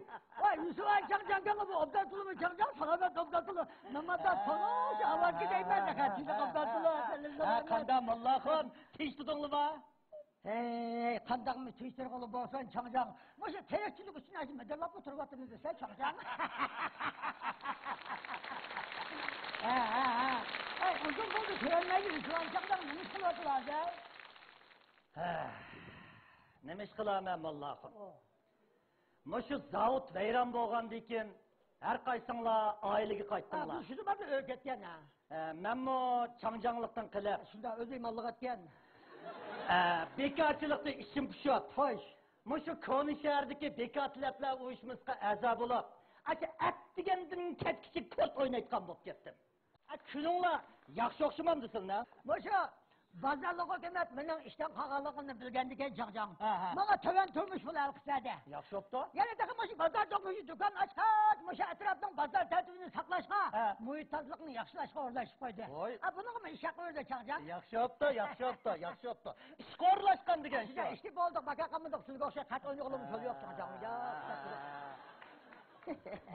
ۋاي، يۈسۈپ ئاكا چاڭجاڭكەنغۇ بۇ، ئوبدان تۇرۇڭمۇ چاڭجاڭ؟ سالامەت ئوبدان تۇرۇڭ. نېمانداق تونۇش ئاۋازغا دەيمەن، نەقەت، ئوبدان تۇرۇڭ. ھە، قانداق، موللاخۇن؟ تىنچ تۇردۇڭلىما؟ ھەي، قانداقمۇ تىنچ تۇرغىلى بولسۇن، چاڭجاڭ. مۇشۇ تىرىكچىلىك ئۈچۈن ئەجىر مىدىرلاپمۇ تۇرۇۋاتىمىز دېسە، چاڭجاڭ. ھە، ھە، ھە. ئەي، ئۇزۇن بولدى كۆرەلمەيلى، ئىسلام چاڭجاڭ نېمە ئىش قىلىۋاتىدۇ ھازىر؟ ھە، نېمە ئىش قىلارمەن، موللاخۇن؟ ئو. مۇشۇ زاۋۇت ۋەيران بولغاندىن كېيىن، ھەر قايسىڭلار ئائىلىگە ھە، قايتتىڭلار. بۇ شۇ زاماندا ئۆلۈپ كەتكەن، ھە. ھە، مەنمۇ چاڭجاڭلىقتىن قېلىپ. شۇنداق، ئۆزى ماللىق ئەتكەن. ھە، بىكارچىلىقتىن ئىچىم پۇشۇپ. خوش. مۇشۇ كونا شەھەردىكى بىكار تەلەپلەر ئۇيۇشمىسىغا ئەزا بولۇپ، ئاشۇ ئەتىگەندىن كەچكىچە كورت ئوينايدىغان بولۇپ كەتتىم. ئە، كۈنۈڭلار ياخشى ئوخشىمامدۇ سىلنىڭ؟ مۇشۇ بازارلىق ھۆكۈمەت مېنىڭ ئىشتىن قالغانلىقىمنى بىلگەندىكىن، چاڭجاڭ، ھە، ھە، ماڭا تۆۋەن تۇرمۇش پۇلى ھەل قىلىپ بەردى. ياخشى بوپتۇ. يەنە تېخى مۇشۇ بازاردا مۇشۇ دۇكان ئاچقاچ، مۇشۇ ئەتراپنىڭ بازار تەرتىپىنى ساقلاشقا، ھە، مۇھىت تازىلىقىنى ياخشىلاشقا ئورۇنلاشتۇرۇپ قويدى. ھوي. ئە، بۇنىڭغىمۇ ئىش ھەققى بەردى، چاڭجاڭ. ياخشى بوپتۇ، ياخشى بوپتۇ، ياخشى بوپتۇ. ئىشقا ئورۇنلاشقان دېگەن شۇ. ئىشتە بولدۇق، باكا قالمىدۇق، سىزگە ئوخشاش خەت ئوينىغىلىمۇ پۇل يوق، چاڭجاڭ. ھە.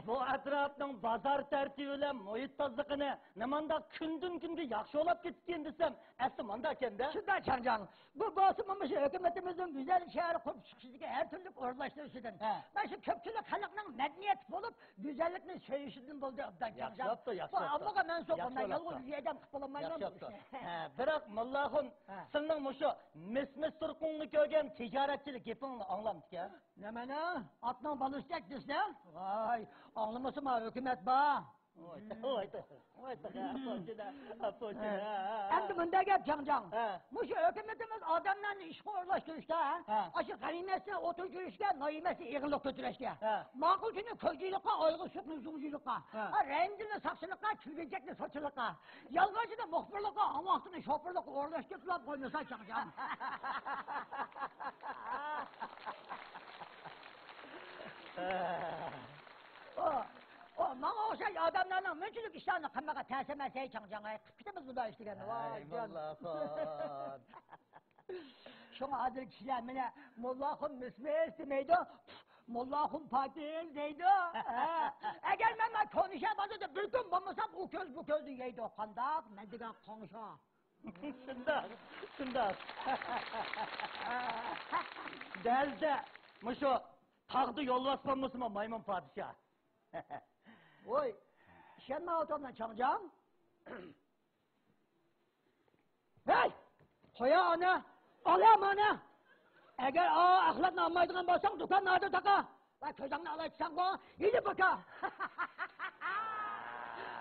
بۇ ئەتراپنىڭ بازار تەرتىپى بىلەن مۇھىت تازىلىقىنى نېمانداق كۈندىن كۈنگە ياخشى ئولاپ كېتىدىكىن دېسەم، ئەسلى مانداكەن-دە. شۇنداق، چاڭجاڭ. بۇ بولسىمۇ مۇشۇ ھۆكۈمىتىمىزنىڭ گۈزەل شەھەر قۇرۇپ چىقىشىدىكى ھەر تۈرلۈك ئورۇنلاشتۇرۇشىدىن، ھە، مانا شۇ كۆپچىلىك خەلقنىڭ مەدەنىيەت بولۇپ، گۈزەللىكنى سۆيۈشىدىن بولدى، ئوبدان، چاڭجاڭ. ياخشى بوپتۇ، ياخشى بوپتۇ. بۇ ئاممىغا مەنسۇپ، ياخشى بولۇپتۇ. يالغۇز ئۆزى ئادەم قىلىپ بولالمايمەن بۇ ئىشنى. ھە، بىراق، موللاخۇن، ھە، سىلنىڭ مۇشۇ مىس-مىس تۇرقۇڭنى كۆرگەن تىجارەتچىلىك گېپىڭنى ئاڭلامدىكەن. نېمىنى؟ ئاتنىڭ بالىسىدەك دېسە؟ ۋاي، ئاڭلىمىسىمۇ ھۆكۈمەت بار. ۋاي، ۋاي، ۋاي، ئاپوچىدا، ئاپوچىدا. ئەمدى مۇنداق گەپ، چاڭجاڭ. ھە. مۇشۇ ھۆكۈمىتىمىز ئادەملەرنى ئىشقا ئورۇنلاشتۇرۇشتا، ھە، ھە، ئاشۇ غەنىيمەتنى ئوتتۇرىغا چۈشۈرۈشكە، نائىمەتنى ئېغىرلىق كۆتۈرۈشكە، ھە، ماقۇلچىنى كوجىلىققا، ئايغا سۇقنى زۇڭجىلىققا، ھە، ھە، رەنجىنى ساقچىلىققا، كىرپىچەكنى سوتچىلىققا، يالغانچىنى مۇخبىرلىققا، ئاڭلاقچىنى شوپۇرلۇققا ئورۇنلاشتۇرۇپ قويمىسا، چاڭجاڭ. ئۇ، ئۇ، ماڭا ئوخشاش ئادەملەرنىڭ مۇنچىلىك ئىشلارنى قىلمىغا تەس ئەمەس، ھەي، چاڭجاڭ، ھەي، قىلىپ كېتىمىز بۇنداق ئىشلىگەندە، ۋاي، ھەي، جان. موللاخان. شۇڭا ھازىر كىشىلەر مېنى موللاخۇن مىس-مىس دېمەيدۇ، موللاخۇن پاكىز دەيدۇ. ھە. ئەگەر مەن، مەن كونا شەھەر بازىرىدا بىر كۈن بولمىسام، ئۇ كۆز بۇ كۆزنى يەيدۇ. قانداق؟ مەن دېگەن قاڭشا. شۇنداق، شۇنداق. دەل-دە مۇشۇ تاغدا يولۋاس بولمىسىمۇ مايمۇن پادىشاھ. ۋوي، ئىشەنمەيۋاتامدۇ چاڭجاڭ؟ ھەي! قويا ئانا! ئالا مانا! ئەگەر ئا ئەخلەتنى ئالمايدىغان بولساڭ، دۇكاننى ئايرىپ تاقا! ۋە كۆزۈڭنى ئالاي دېسەڭغۇ، ھېلى باكا!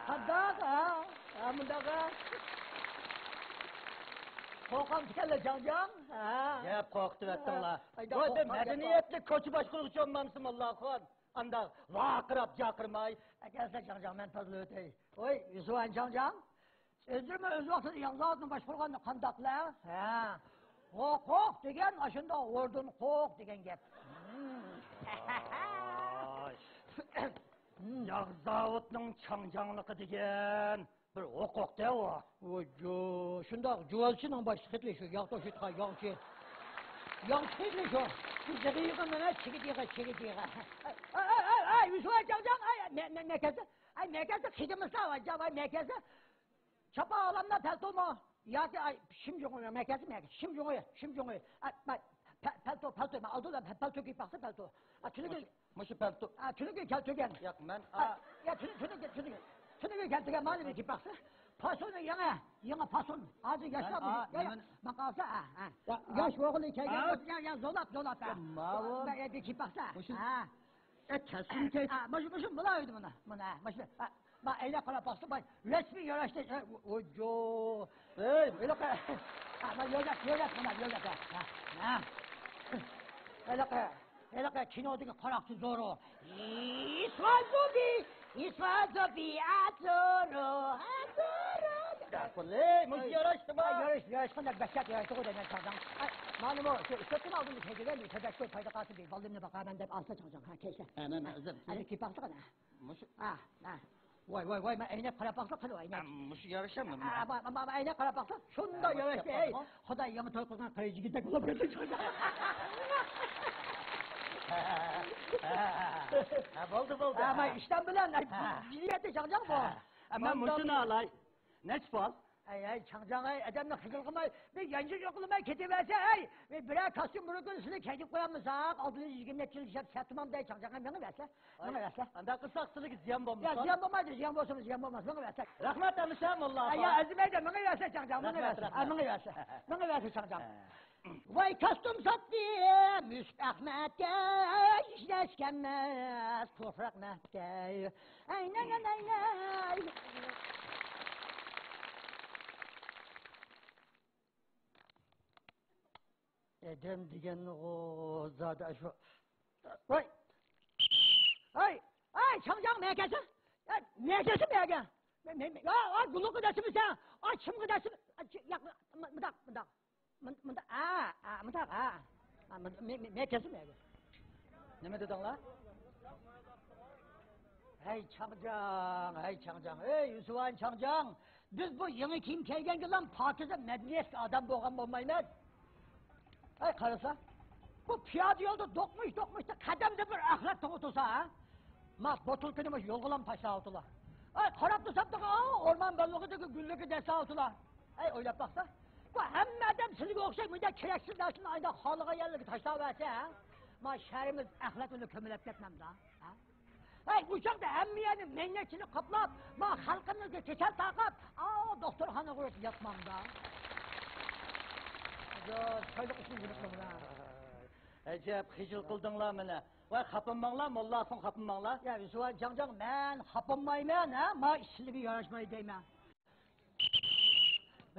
قانداق، ھە؟ ھە، مۇنداق، ھە؟ قورقامدىكەنلا جاڭجاڭ. ھە. يا، قورقۇتۇۋەتتىڭلار. ھە. ۋاي، بىر مەدەنىيەتلىك كوچا باشقۇرغۇچى بولمامسىز، موللاخۇن؟ ئانداق ۋارقىراپ جاقىرماي. ئەكەلسە جاڭجاڭ، مەن تازىلىۋېتەي. ۋاي، يۈسۈۋان جاڭجاڭ. ئۆزلىرىمۇ ئۆز ۋاقتىدا ياغ زاۋۇتىنى باشقۇرغاندا قانداقلا؟ ھە. ھوقۇق دېگەن ئاشۇنداق ھوردۇن قوق دېگەن گەپ. ۋاي. ياغ زاۋۇتنىڭ چاڭجاڭلىقى دېگەن بىر ھوقۇق-دە ئۇ. ۋوججو، شۇنداق جۇۋازچىنىڭ باشلىقى شۇ، ياغ توشۇيدىغان ياغچى. ياغچى شۇ. بۇ يىغىغا مانا چىگىت يىغا، چىگىت يىغا. ئاي، ئاي، ئاي، ئاي، ئاي، يۈسۈۋان جاڭجاڭ، ئاي، مە-، مە-، مەكەسە، ئاي، مەكەسە، خىجىمىسا، ئاي، جاۋاي، مەكەسە. چاپا ئالامدا پەلتومۇ؟ ياكى، ئاي، شىمجۇڭى، مەكەسە، مەكەسە، شىمجۇڭى، شىمجۇڭى. ئاي، مە-، پە-، پەلتو، پەلتو، مەن ئالدىدا پە-، پەلتو كىيىپ باقسا، پەلتو. ئا، تۈنۈگۈن مۇشۇ پەلتو. ئا، تۈنۈگۈن كەلتۈرگەن. ياق، مەن، ئا، ئا، يا، تۈنۈگۈن، تۈنۈگۈن، تۈنۈگۈن. تۈنۈگۈن كەلتۈرگەن، مانا بىر كىيىپ باقسا. پاسونى يېڭى، يېڭى پاسون. ھازىر ياشلار، مەن، ئا، يا، يا، مەن ماقالسا، ئا، ئا. يا، ياش ئوغۇل كەلگەن، ئا، بولسا، يا، يا، زورلاپ، زورلاپ، ئا. يا، ماۋۇ. يا، يا، بىر كىيىپ باقسا. مۇشۇ. ئا. ئە، كەسكىن كەي- ئا، مۇشۇ، مۇشۇ، مۇلا ئۆيدە مانا. مانا، مۇشۇ. ئا، ما ئەينەك قاراپ باقسا، باي، رەسمىي ياراشتى. ئە، ۋوججو. ئەي، ھېلىقى. ئا، ما يۆگەپ، يۆگەپ، مانا، يۆگەپ. ھە، ھە. ھېلىقى، ھېلىقى كىنودىكى قاراقچى زورو. ئىسۋازوبى، ئىسۋازوبى، ئاتورو، ئاتورو. يا قۇلەي، مۇشۇ ياراشتىمۇ؟ ئا، ياراشتى، ياراشقان دەپ دەھشەت ياراشتىغۇ دەيمەن چاغداڭ. ئا، مانا بۇ، شۇ، ئىشلەتكەن ئالدىمدا كەيگەن، بىر تەبەشكۇر پايدا قالسۇن، بىر بالدىرىمنى باقارمەن دەپ ئالسا چاغداڭ. ھە، كەيسە. ھە، مەن، مەن، ئۆزۈم. ئەنە كىيىپ باقسا قانا. مۇشۇ. ئا، ئا. ۋاي، ۋاي، ۋاي، مەن ئەينەك قاراپ باقسا قىلىۋاي، ئەينەك. ئا، مۇشۇ يارىشامدۇ؟ ئا، ما، ما، ما، ئەينەك قاراپ باقسا، شۇنداق ياراشتى، ئەي. خۇداي، يېڭى توي قىلغان قىز يىگىتتەك بولۇپ كەتتى. ھە، بولدى، بولدى. ئا، ما ئىشتان بىلەن، ئەي، ھە. جىنىيەتنى چاڭجاڭ بۇ. ھە. ئا، مەن مۇشۇنى ئالاي. نەچچە پۇل؟ ئەي، ئەي، چاڭجاڭ، ئەي، ئادەمنى خىجىل قىلماي، بىر يانچۇق يوقلىماي كېتىۋەرسە، ئەي، بىر، بىرەر كاستيۇم بىر كۈن سىلى كېگىپ قويالمىساق، ئالدىدا يىگىرمە نەچچە يىل ئىشلەپ سەتتىمام دەي، چاڭجاڭ، ئەي، مېڭىۋەرسە. ئانداق قىلساق سىلىگە زىيان بولمىسا؟ يا، زىيان بولمايدۇ، زىيان بولسىمۇ زىيان بولماس، مېڭىۋەرسە. رەھمەت ئەمىسە، موللا ئاپا. يا، ئەرزىمەيدۇ، مېڭىۋەرسە، چاڭجاڭ، مېڭىۋەرسە. رەھمەت، رەھمەت. مېڭىۋەرسە، مېڭىۋەرسە، چاڭجاڭ. ھە. ۋاي كاستيۇم ساتتىم يۈسۈپ ئەخمەتكە، ھېچ نەرسە كەلمەس قۇرۇق رەھمەتكە. ئەينەي، ئەينەي. ئادەم دېگەنغۇ زادى ئاشۇ. ۋاي! ھەي! ھەي! چاڭجاڭ مەكەسە! مەكەسە مەگە! مە، مە، مە، يا، ئا، گۇلۇققا دەسمىسەن! ئا، چىمغا دەسمە، ئا، چى، ياق، مۇ، مۇنداق، مۇنداق. مۇن، مۇنداق، ئا، ئا، مۇنداق، ئا. ئا، مۇن، مە، مە، مەكەسە مەگە. نېمە دېدىڭلار؟ ھەي چاڭجاڭ، ھەي چاڭجاڭ، ھەي يۈسۈۋان چاڭجاڭ! بىز بۇ يېڭى كىيىم كىيگەنگىلا پاكىزە مەدەنىيەتلىك ئادەم بولغان بولمايمەن. ئەي قارىسا، بۇ پىيادە يولدا دوقمۇش-دوقمۇشتا قەدەمدە بىر ئەخلەت توڭى تۇرسا، ھە؟ ما بوتۇلكىنى مۇشۇ يولغىلا تاشلاۋاتىدۇ. ئەي قاراپ تۇرسام تېخى، ئاۋۇ ئورمان بەللۇغىدىكى گۈللۈككە دەسسەۋاتىدۇ. ئەي ئويلاپ باقسا، بۇ ھەممە ئادەم سىلىگە ئوخشاش مۇنداق كېرەكسىز نەرسىنى ئاينداق خالىغان يەرلەرگە تاشلاۋەرسە، ھە؟ ما شەھىرىمىز ئەخلەت بىلەن كۆمۈلۈپ كەتمەمدۇ، ھە؟ ھەي، ئۇ چاغدا ھەممە يەرنى مەينەتچىلىك قاپلاپ، ما خەلقىمىزگە كېسەل تارقاپ، ئاۋۇ دوختۇرخانىغا ئۆتۈپ ياتمامدا. ئەجەب، چايلىق ئىچىدە يۈرۈپتۇ بۇلار. ئەجەب، خىجىل قىلدىڭلار مېنى. ۋاي، خاپىماڭلار، موللا ئاخۇن، خاپىماڭلار. يا، يۈسۈۋان چاڭجاڭ، مەن خاپىمايمەن، ھە؟ ما ئىش سىلىگە ياراشمايدۇ دەيمەن.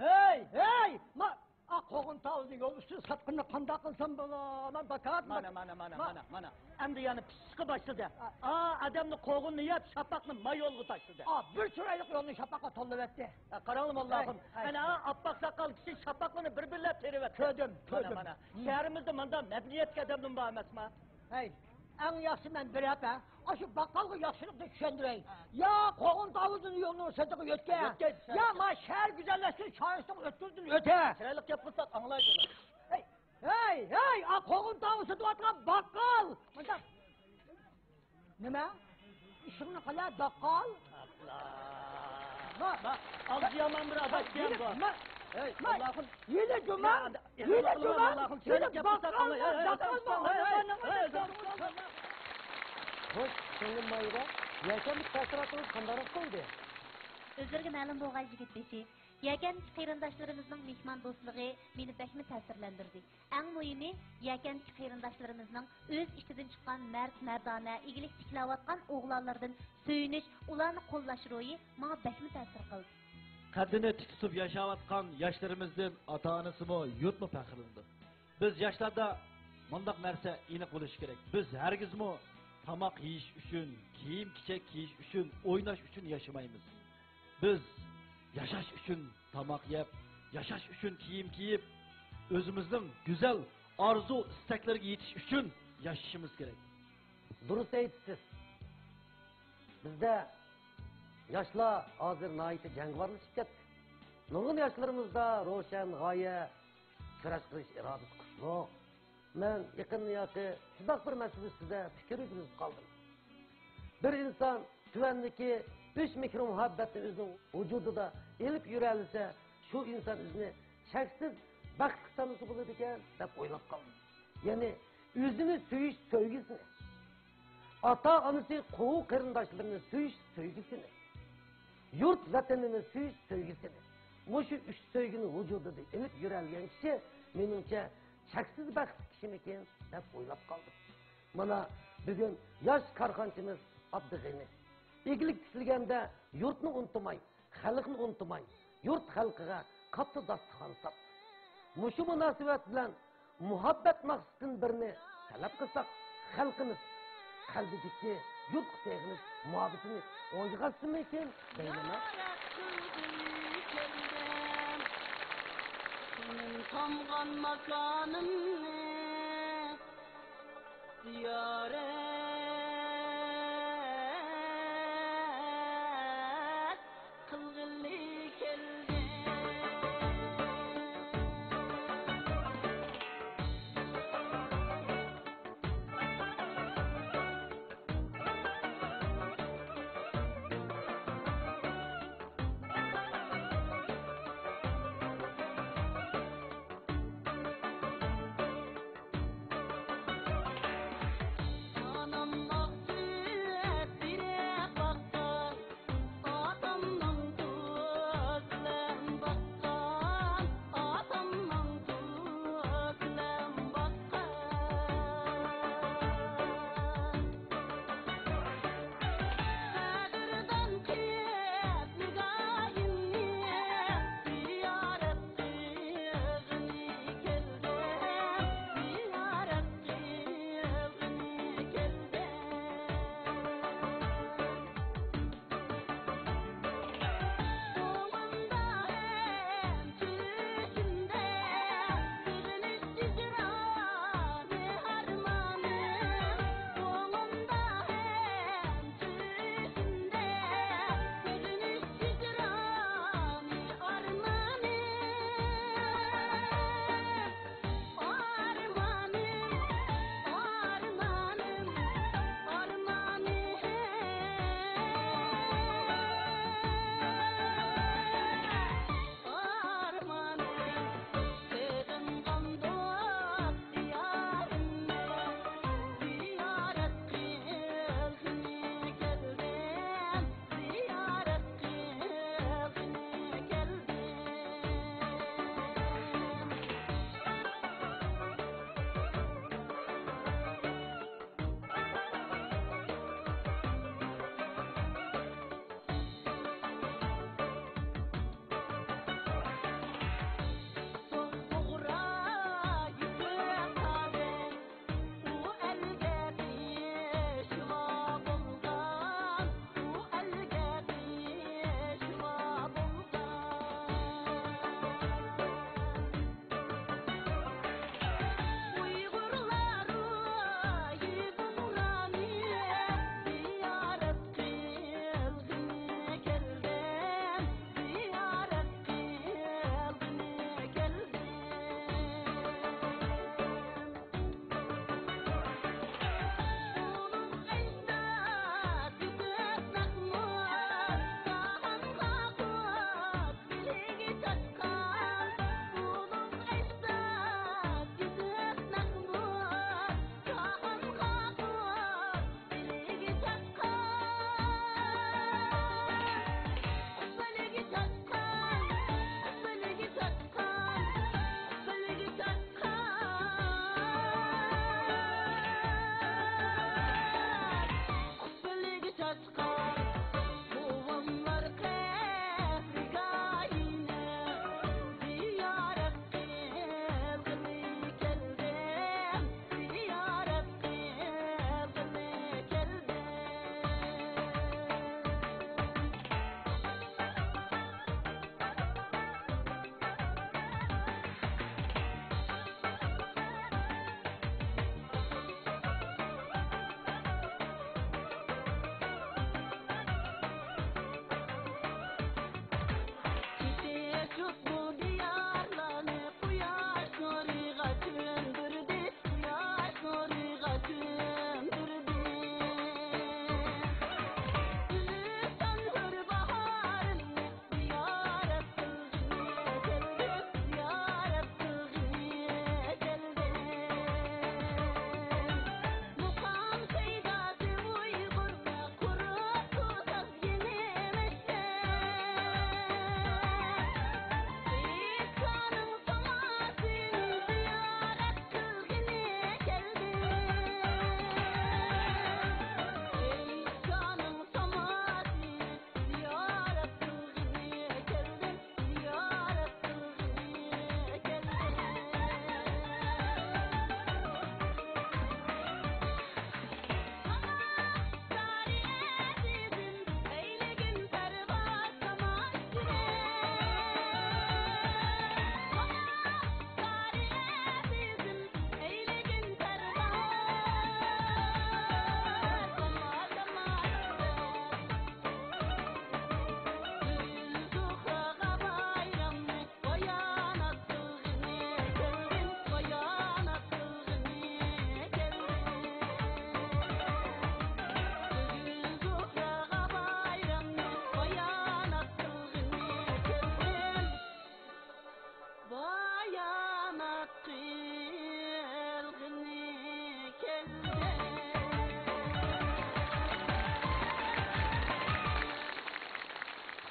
ھەي، ھەي، ما، ئا، قوغۇن تاۋۇزنى يول ئۈستىدە ساتقىنىنى قانداق قىلسام بولا؟ مەن باكات، مانا، مانا، مانا، ما، مانا، مانا. ئەمدى يەنە پىششىقى باشلىدى. ئا. ئا، ئادەمنى قوغۇننى يەپ، شاپاقنى ما يولغا تاشلىدى. ئا، بىر چىرايلىق يولنى شاپاققا تولىۋەتتى. ئا، قاراڭلار، موللا ئاخۇن. ھەي، ھەي. ئەنە، ئا، ئاپئاق ساقال كىشى شاپاقلىرىنى بىر-بىرلەپ تېرىۋەتتى. كۆردۈم، مانا، كۆردۈم. مانا. ھىم. شەھىرىمىزدە مۇنداق مەدەنىيەتلىك ئادەمدىن بار ئەمەسما؟ ھەي، ئەڭ ياخشىسى مەن بېرىپ، ھە، ئاشۇ باققالغا ياخشىلىقنى چۈشەندۈرەي. ھە. يا قوغۇن تاۋۇزىنى يولنىڭ سىرتىغا يۆتكە. يۆتكە، يا ما شەھەر گۈزەللەشتۈرۈش شارىسىنىڭ ئۆتكۈزدىن ئۆتە. چىرايلىق گەپ قىلساق ئاڭلايدۇ. ھەي، ھەي، ھەي، ئا قوغۇن تاۋۇز سېتىۋاتقان باققال. مۇنداق. نېمە؟ ئىشىڭنى قىلە، داققال. ئاپلا. ما، ما، ئاغزى يامان بىر ئاداش دېگەن بار. ما، ھەي، ما، موللا ئاخۇن. ھېلى جۇما، ھېلى جۇما، ھېلى باققال، باققال، باققال. خوش، سىڭلىم ماھىرە، يەكەندىكى تەسىراتىڭىز قانداقراق بولدى؟ ئۆزلىرىگە مەلۇم بولغاي، يىگىت بېشى، يەكەندىكى قېرىنداشلىرىمىزنىڭ مېھماندوستلۇقى مېنى بەكمۇ تەسىرلەندۈردى. ئەڭ مۇھىمى، يەكەندىكى قېرىنداشلىرىمىزنىڭ ئۆز ئىچىدىن چىققان مەرد-مەردانە، ئىگىلىك تىكلەۋاتقان ئوغلانلىرىدىن سۆيۈنۈش، ئۇلارنى قوللاش روھى ماڭا بەكمۇ تەسىر قىلدى. قەددىنى تىك تۇتۇپ ياشاۋاتقان ياشلىرىمىزدىن ئاتا-ئانىسىمۇ، يۇرتمۇ پەخىرلىنىدۇ. بىز ياشلاردا مۇنداق نەرسە ئېنىق بولۇشى كېرەك. بىز ھەرگىزمۇ تاماق يېيىش ئۈچۈن، كىيىم-كېچەك كىيىش ئۈچۈن، ئويناش ئۈچۈن ياشىمايمىز. بىز ياشاش ئۈچۈن تاماق يەپ، ياشاش ئۈچۈن كىيىم كىيىپ، ئۆزىمىزنىڭ گۈزەل ئارزۇ-ئىستەكلىرىگە يېتىش ئۈچۈن ياشىشىمىز كېرەك. دۇرۇس ئېيتىپسىز. بىزدە ياشلار ھازىر ناھايىتى جەڭگىۋارلىشىپ كەتتى. نۇرغۇن ياشلىرىمىزدا روشەن غايە، كۈرەش قىلىش ئىرادىسى كۈچلۈك. مەن يېقىندىن ياقى شۇنداق بىر مەسىلە ئۈستىدە پىكىر يۈرگۈزۈپ قالدىم. بىر ئىنسان تۆۋەندىكى ئۈچ مىكرو مۇھەببەتنى ئۆزىنىڭ ۋۇجۇدىدا ئېلىپ يۈرەلىسە، شۇ ئىنسان ئۆزىنى چەكسىز بەختلىك سانىسا بولىدىكەن، دەپ ئويلاپ قالدىم. يەنى ئۆزىنى سۆيۈش سۆيگۈسىنى، ئاتا-ئانىسى، قوۋۇق قېرىنداشلىرىنى سۆيۈش سۆيگۈسىنى، يۇرت ۋەتىنىنى سۆيۈش سۆيگۈسىنى، مۇشۇ ئۈچ سۆيگۈنى ۋۇجۇدىدا ئېلىپ يۈرەلىگەن كىشى، مېنىڭچە، چەكسىز بەختلىك كىشىمىكىن، دەپ ئويلاپ قالدىم. مانا، بۈگۈن ياش كارخانىچىمىز ئابدۇغېنى ئىگىلىك تىكلىگەندە يۇرتنى ئۇنتۇماي، خەلقنى ئۇنتۇماي، يۇرت خەلقىگە قاپتۇ داستىخان ساپتۇ. مۇشۇ مۇناسىۋەت بىلەن مۇھەببەت مەقسىتىدىن بىرنى تەلەپ قىلساق، خەلقىمىز قەلبىدىكى يۇرتقا سېغىنىش مۇھەببىتىنى ئويغاتسىمىكىن دەيمەن. زىيارەت قىلغىلى كەلدىم، تېنىم تامغان ماكانىمنى. زىيارەت قىلغىلى كەلدىم.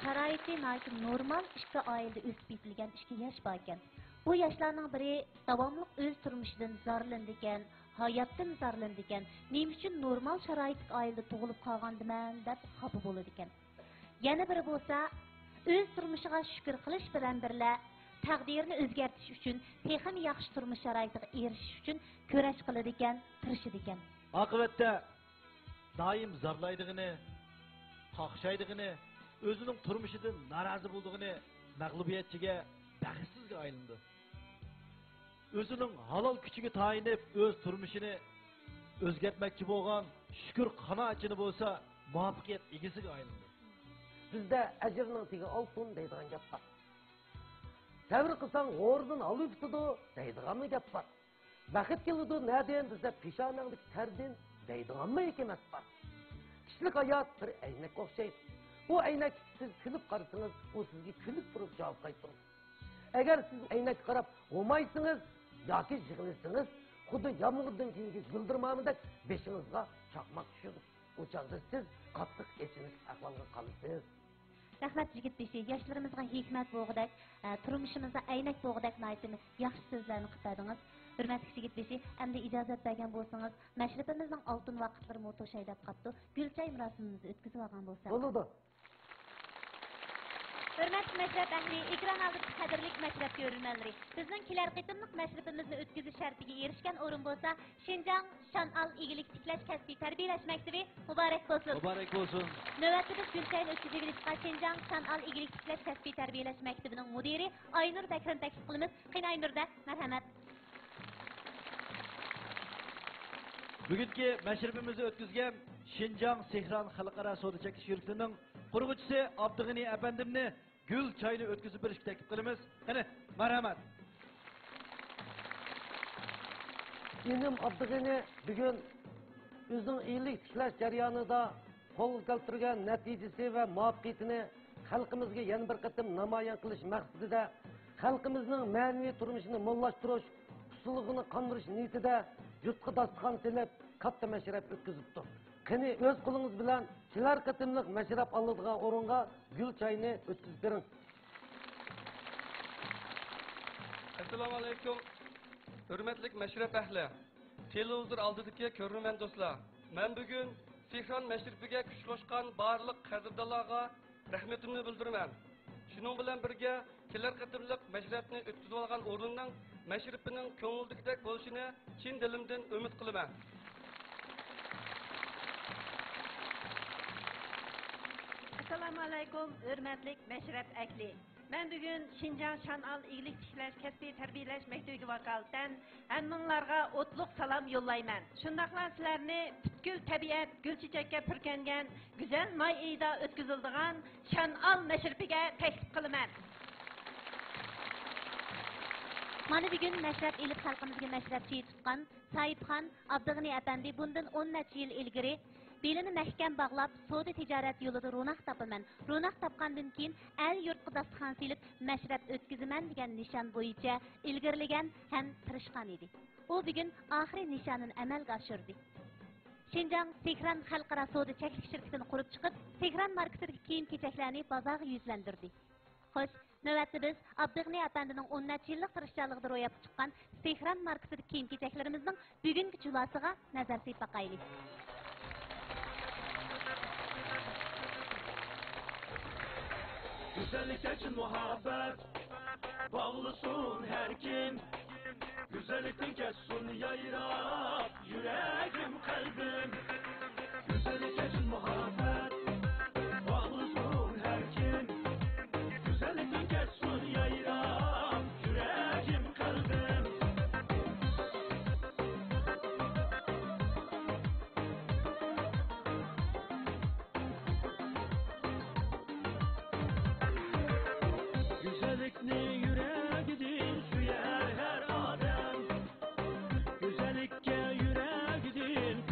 شارائىتى ناھايىتى نورمال ئىككى ئائىلىدە ئۆسۈپ يېتىلگەن ئىككى ياش باركەن. بۇ ياشلارنىڭ بىرى داۋاملىق ئۆز تۇرمۇشىدىن زارلىنىدىكەن، ھاياتتىن زارلىنىدىكەن، نېمە ئۈچۈن نورمال شارائىتلىق ئائىلىدە تۇغۇلۇپ قالغاندىمەن دەپ خاپا بولىدىكەن. يەنە بىرى بولسا، ئۆز تۇرمۇشىغا شۈكۈر قىلىش بىلەن بىرلە، تەقدىرىنى ئۆزگەرتىش ئۈچۈن، تېخىمۇ ياخشى تۇرمۇش شارائىتىغا ئېرىشىش ئۈچۈن كۈرەش قىلىدىكەن، تىرىشىدىكەن. ئاقىۋەتتە دائىم زارلايدىغىنى، قاقشايدىغىنى، ئۆزىنىڭ تۇرمۇشىدىن نارازى بولىدىغىنى مەغلۇبىيەتچىگە، بەختسىزگە ئايلىنىدۇ. ئۆزىنىڭ ھالال كۈچىگە تايىنىپ ئۆز تۇرمۇشىنى ئۆزگەرتمەكچى بولغان شۈكۈر قانائەتچىنى بولسا مۇۋەپپەقىيەت ئىگىسىگە ئايلىنىدۇ. بىزدە «ئەجىرنىڭ تېگى ئالتۇن» دەيدىغان گەپ بار. سەۋر قىلساڭ غورىدىن ھالۋا پۈتىدۇ دەيدىغانمۇ گەپ بار. بەخت كېلىدۇ نەدىن دېسە پېشانەڭدىكى تەردىن دەيدىغانمۇ ھېكمەت بار. كىشىلىك ھايات بىر ئەينەككە ئوخشايدۇ. بۇ ئەينەك سىز كۈلۈپ قارىسىڭىز، ئۇ سىزگە كۈلۈپ تۇرۇپ جاۋاب قايتۇرىدۇ. ئەگەر سىز ئەينەككە قاراپ ھومايسىڭىز ياكى يىغلىسىڭىز، خۇددى يامغۇردىن كېيىنكى يىلدىرمامىدەك بېشىڭىزغا چاقماق چۈشىدۇ. ئۇ چاغدا سىز قاتتىق ئېچىنىشلىق ئەھۋالغا قالىسىز. رەھمەت، يىگىت بېشى. ياشلىرىمىزغا ھېكمەت بوغىدەك، ئە، تۇرمۇشىمىزدا ئەينەك بوغىدەك ناھايىتى ياخشى سۆزلەرنى قىلىپ بەردىڭىز. ھۆرمەتلىك يىگىت بېشى، ئەمدى ئىجازەت بەرگەن بولسىڭىز، مەشرىپىمىزنىڭ ئالتۇن ۋاقىتلىرىمۇ توشاي دەپ قاپتۇ. گۈل چاي مۇراسىمىمىزنى ئۆتكۈزۈۋالغان بولساق. بولىدۇ. ھۆرمەتلىك مەشرەپ ئەھلى، ئېكران ئالدىدىكى قەدىرلىك مەشرەپ كۆرۈرمەنلىرى، بىزنىڭ كېلەر قېتىملىق مەشرىپىمىزنى ئۆتكۈزۈش شەرىپىگە ئېرىشكەن ئورۇن بولسا، شىنجاڭ شانئال ئىگىلىك تىكلەش كەسپىي تەربىيەلەش مەكتىپى مۇبارەك بولسۇن! مۇبارەك بولسۇن! نۆۋەتتە بىز گۈل چاينى ئۆتكۈزۈۋېلىشقا شىنجاڭ شانئال ئىگىلىك تىكلەش كەسپىي تەربىيەلەش مەكتىپىنىڭ مۇدىرى ئاينۇر بەكرىنى تەكلىپ قىلىمىز. قېنى، ئاينۇردە، مەرھەمەت! بۈگۈنكى مەشرىپىمىزنى ئۆتكۈزگەن شىنجاڭ سېھران خەلقئارا سودا چەكلىك شىركىتىنىڭ قۇرغۇچىسى ئابدۇغېنى ئەپەندىمنى گۈل چاينى ئۆتكۈزۈپ بېرىشكە تەكلىپ قىلىمىز. قېنى، مەرھەمەت. ئىنىم ئابدۇغېنى بۈگۈن ئۆزىنىڭ ئىگىلىك تىكلەش جەريانىدا قولغا كەلتۈرگەن نەتىجىسى ۋە مۇۋەپپەقىيىتىنى خەلقىمىزگە يەنە بىر قېتىم نامايان قىلىش مەقسىتىدە، خەلقىمىزنىڭ مەنىۋى تۇرمۇشىنى موللاشتۇرۇش، ئۇسسۇللۇقىنى قاندۇرۇش نىيىتىدە يۇرتقا داستىخان سېلىپ، كاتتا مەشرەپ ئۆتكۈزۈپتۇ. قېنى، ئۆز قولىڭىز بىلەن كېلەر قېتىملىق مەشرەپ ئالىدىغان ئورۇنغا گۈل چاينى ئۆتكۈزۈپ بېرىڭ. ئەسسالامۇئەلەيكۇم، ھۆرمەتلىك مەشرەپ ئەھلى، تېلېۋىزور ئالدىدىكى كۆرۈرمەن دوستلار! مەن بۈگۈن سېھران مەشرىپىگە كۈچ قوشقان بارلىق قەدىردانلارغا رەھمىتىمنى بىلدۈرىمەن. شۇنىڭ بىلەن بىرگە، كېلەر قېتىملىق مەشرەپنى ئۆتكۈزۈۋالغان ئورۇننىڭ مەشرىپىنىڭ كۆڭۈلدىكىدەك بولۇشىنى چىن دىلىمدىن ئۈمىد قىلىمەن. ئەسسالامۇئەلەيكۇم، ھۆرمەتلىك مەشرەپ ئەھلى! مەن بۈگۈن شىنجاڭ شانئال ئىگىلىك تىكلەش كەسپىي تەربىيەلەش مەكتىۋىگە ۋاكالىتەن ھەممىڭلارغا ئوتلۇق سالام يوللايمەن. شۇنداقلا سىلەرنى پۈتكۈل تەبىئەت، گۈل چېچەككە پۈركەنگەن گۈزەل ماي ئېيىدا ئۆتكۈزۈلىدىغان شانئال مەشرىپىگە تەكلىپ قىلىمەن. مانا بۈگۈن مەشرەپ ئېلىپ خەلقىمىزگە مەشرەپچى تۇتقان ساھىبخان ئابدۇغېنى ئەپەندى بۇندىن ئون نەچچە يىل ئىلگىرى بېلىنى مەھكەم باغلاپ، سودا تىجارەت يولىدا روناق تاپىمەن، روناق تاپقاندىن كېيىن ئەل يۇرتقا داستىخان سېلىپ مەشرەپ ئۆتكۈزىمەن دېگەن نىشان بويىچە ئىلگىرىلىگەن ھەم تىرىشقان ئىدى. ئۇ بۈگۈن ئاخىرى نىشانىنى ئەمەلگە ئاشۇردى. شىنجاڭ سېھران خەلقئارا سودا چەكلىك شىركىتىنى قۇرۇپ چىقىپ، سېھران ماركىسىدىكى كىيىم-كېچەكلەرنى بازارغا يۈزلەندۈردى. خوش، نۆۋەتتە بىز ئابدۇغېنى ئەپەندىنىڭ ئون نەچچە يىللىق تىرىشچانلىقىدا روياپقا چىققان سېھران ماركىسىدىكى كىيىم-كېچەكلىرىمىزنىڭ بۈگۈنكى جۇلاسىغا نەزەر سېلىپ باقايلى. گۈزەللىكتە چىن مۇھەببەت باغلىسۇن ھەر كىم، گۈزەللىكتىن كەچسۇن يايراپ يۈرەكىم، قەلبىم. گۈزەللىككە چىن مۇھەببەت باغلىسۇن ھەر كىم، گۈزەللىكتىن كەچسۇن يايراپ يۈرەكىم، قەلبىم. گۈزەللىكنى يۈرەكىدىن سۆيەر ھەر ئادەم، گۈزەللىككە يۈرەكىدىن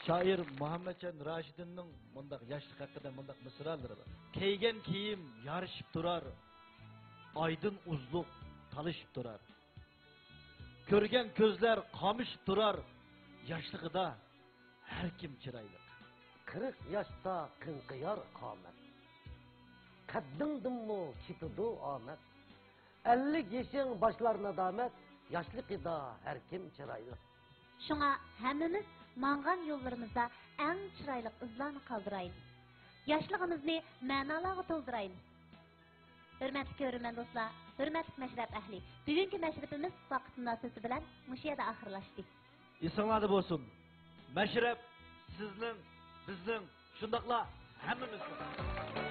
شائىر مۇھەممەتجان راشىدىننىڭ مۇنداق ياشلىق ھەققىدە مۇنداق مىسرالىرى بار. كىيگەن كىيىم يارىشىپ تۇرار، ئايدىن ئۇزلۇق تالىشىپ تۇرار. كۆرگەن كۆزلەر قامىشىپ تۇرار، ياشلىقىدا ھەر كىم چىرايلىق. قىرىق ياشتا قىڭقىيار قامەت، قەددىڭدىنمۇ كېتىدۇ ئامەت. ئەللىك يېشىڭ باشلار نادامەت، ياشلىقىدا ھەر كىم چىرايلىق. شۇڭا ھەممىمىز ماڭغان يوللىرىمىزدا ئەڭ چىرايلىق ئىزلارنى قالدۇرايلى. ياشلىقىمىزنى مەنالارغا تولدۇرايلى. ھۆرمەتلىك كۆرۈرمەن دوستلار، ھۆرمەتلىك مەشرەپ ئەھلى، بۈگۈنكى مەشرىپىمىز ۋاقىت مۇناسىۋىتى بىلەن مۇشۇ يەردە ئاخىرلاشتى. ئېسىڭلاردا بولسۇن، مەشرەپ سىزنىڭ، بىزنىڭ، شۇنداقلا ھەممىمىزنىڭ.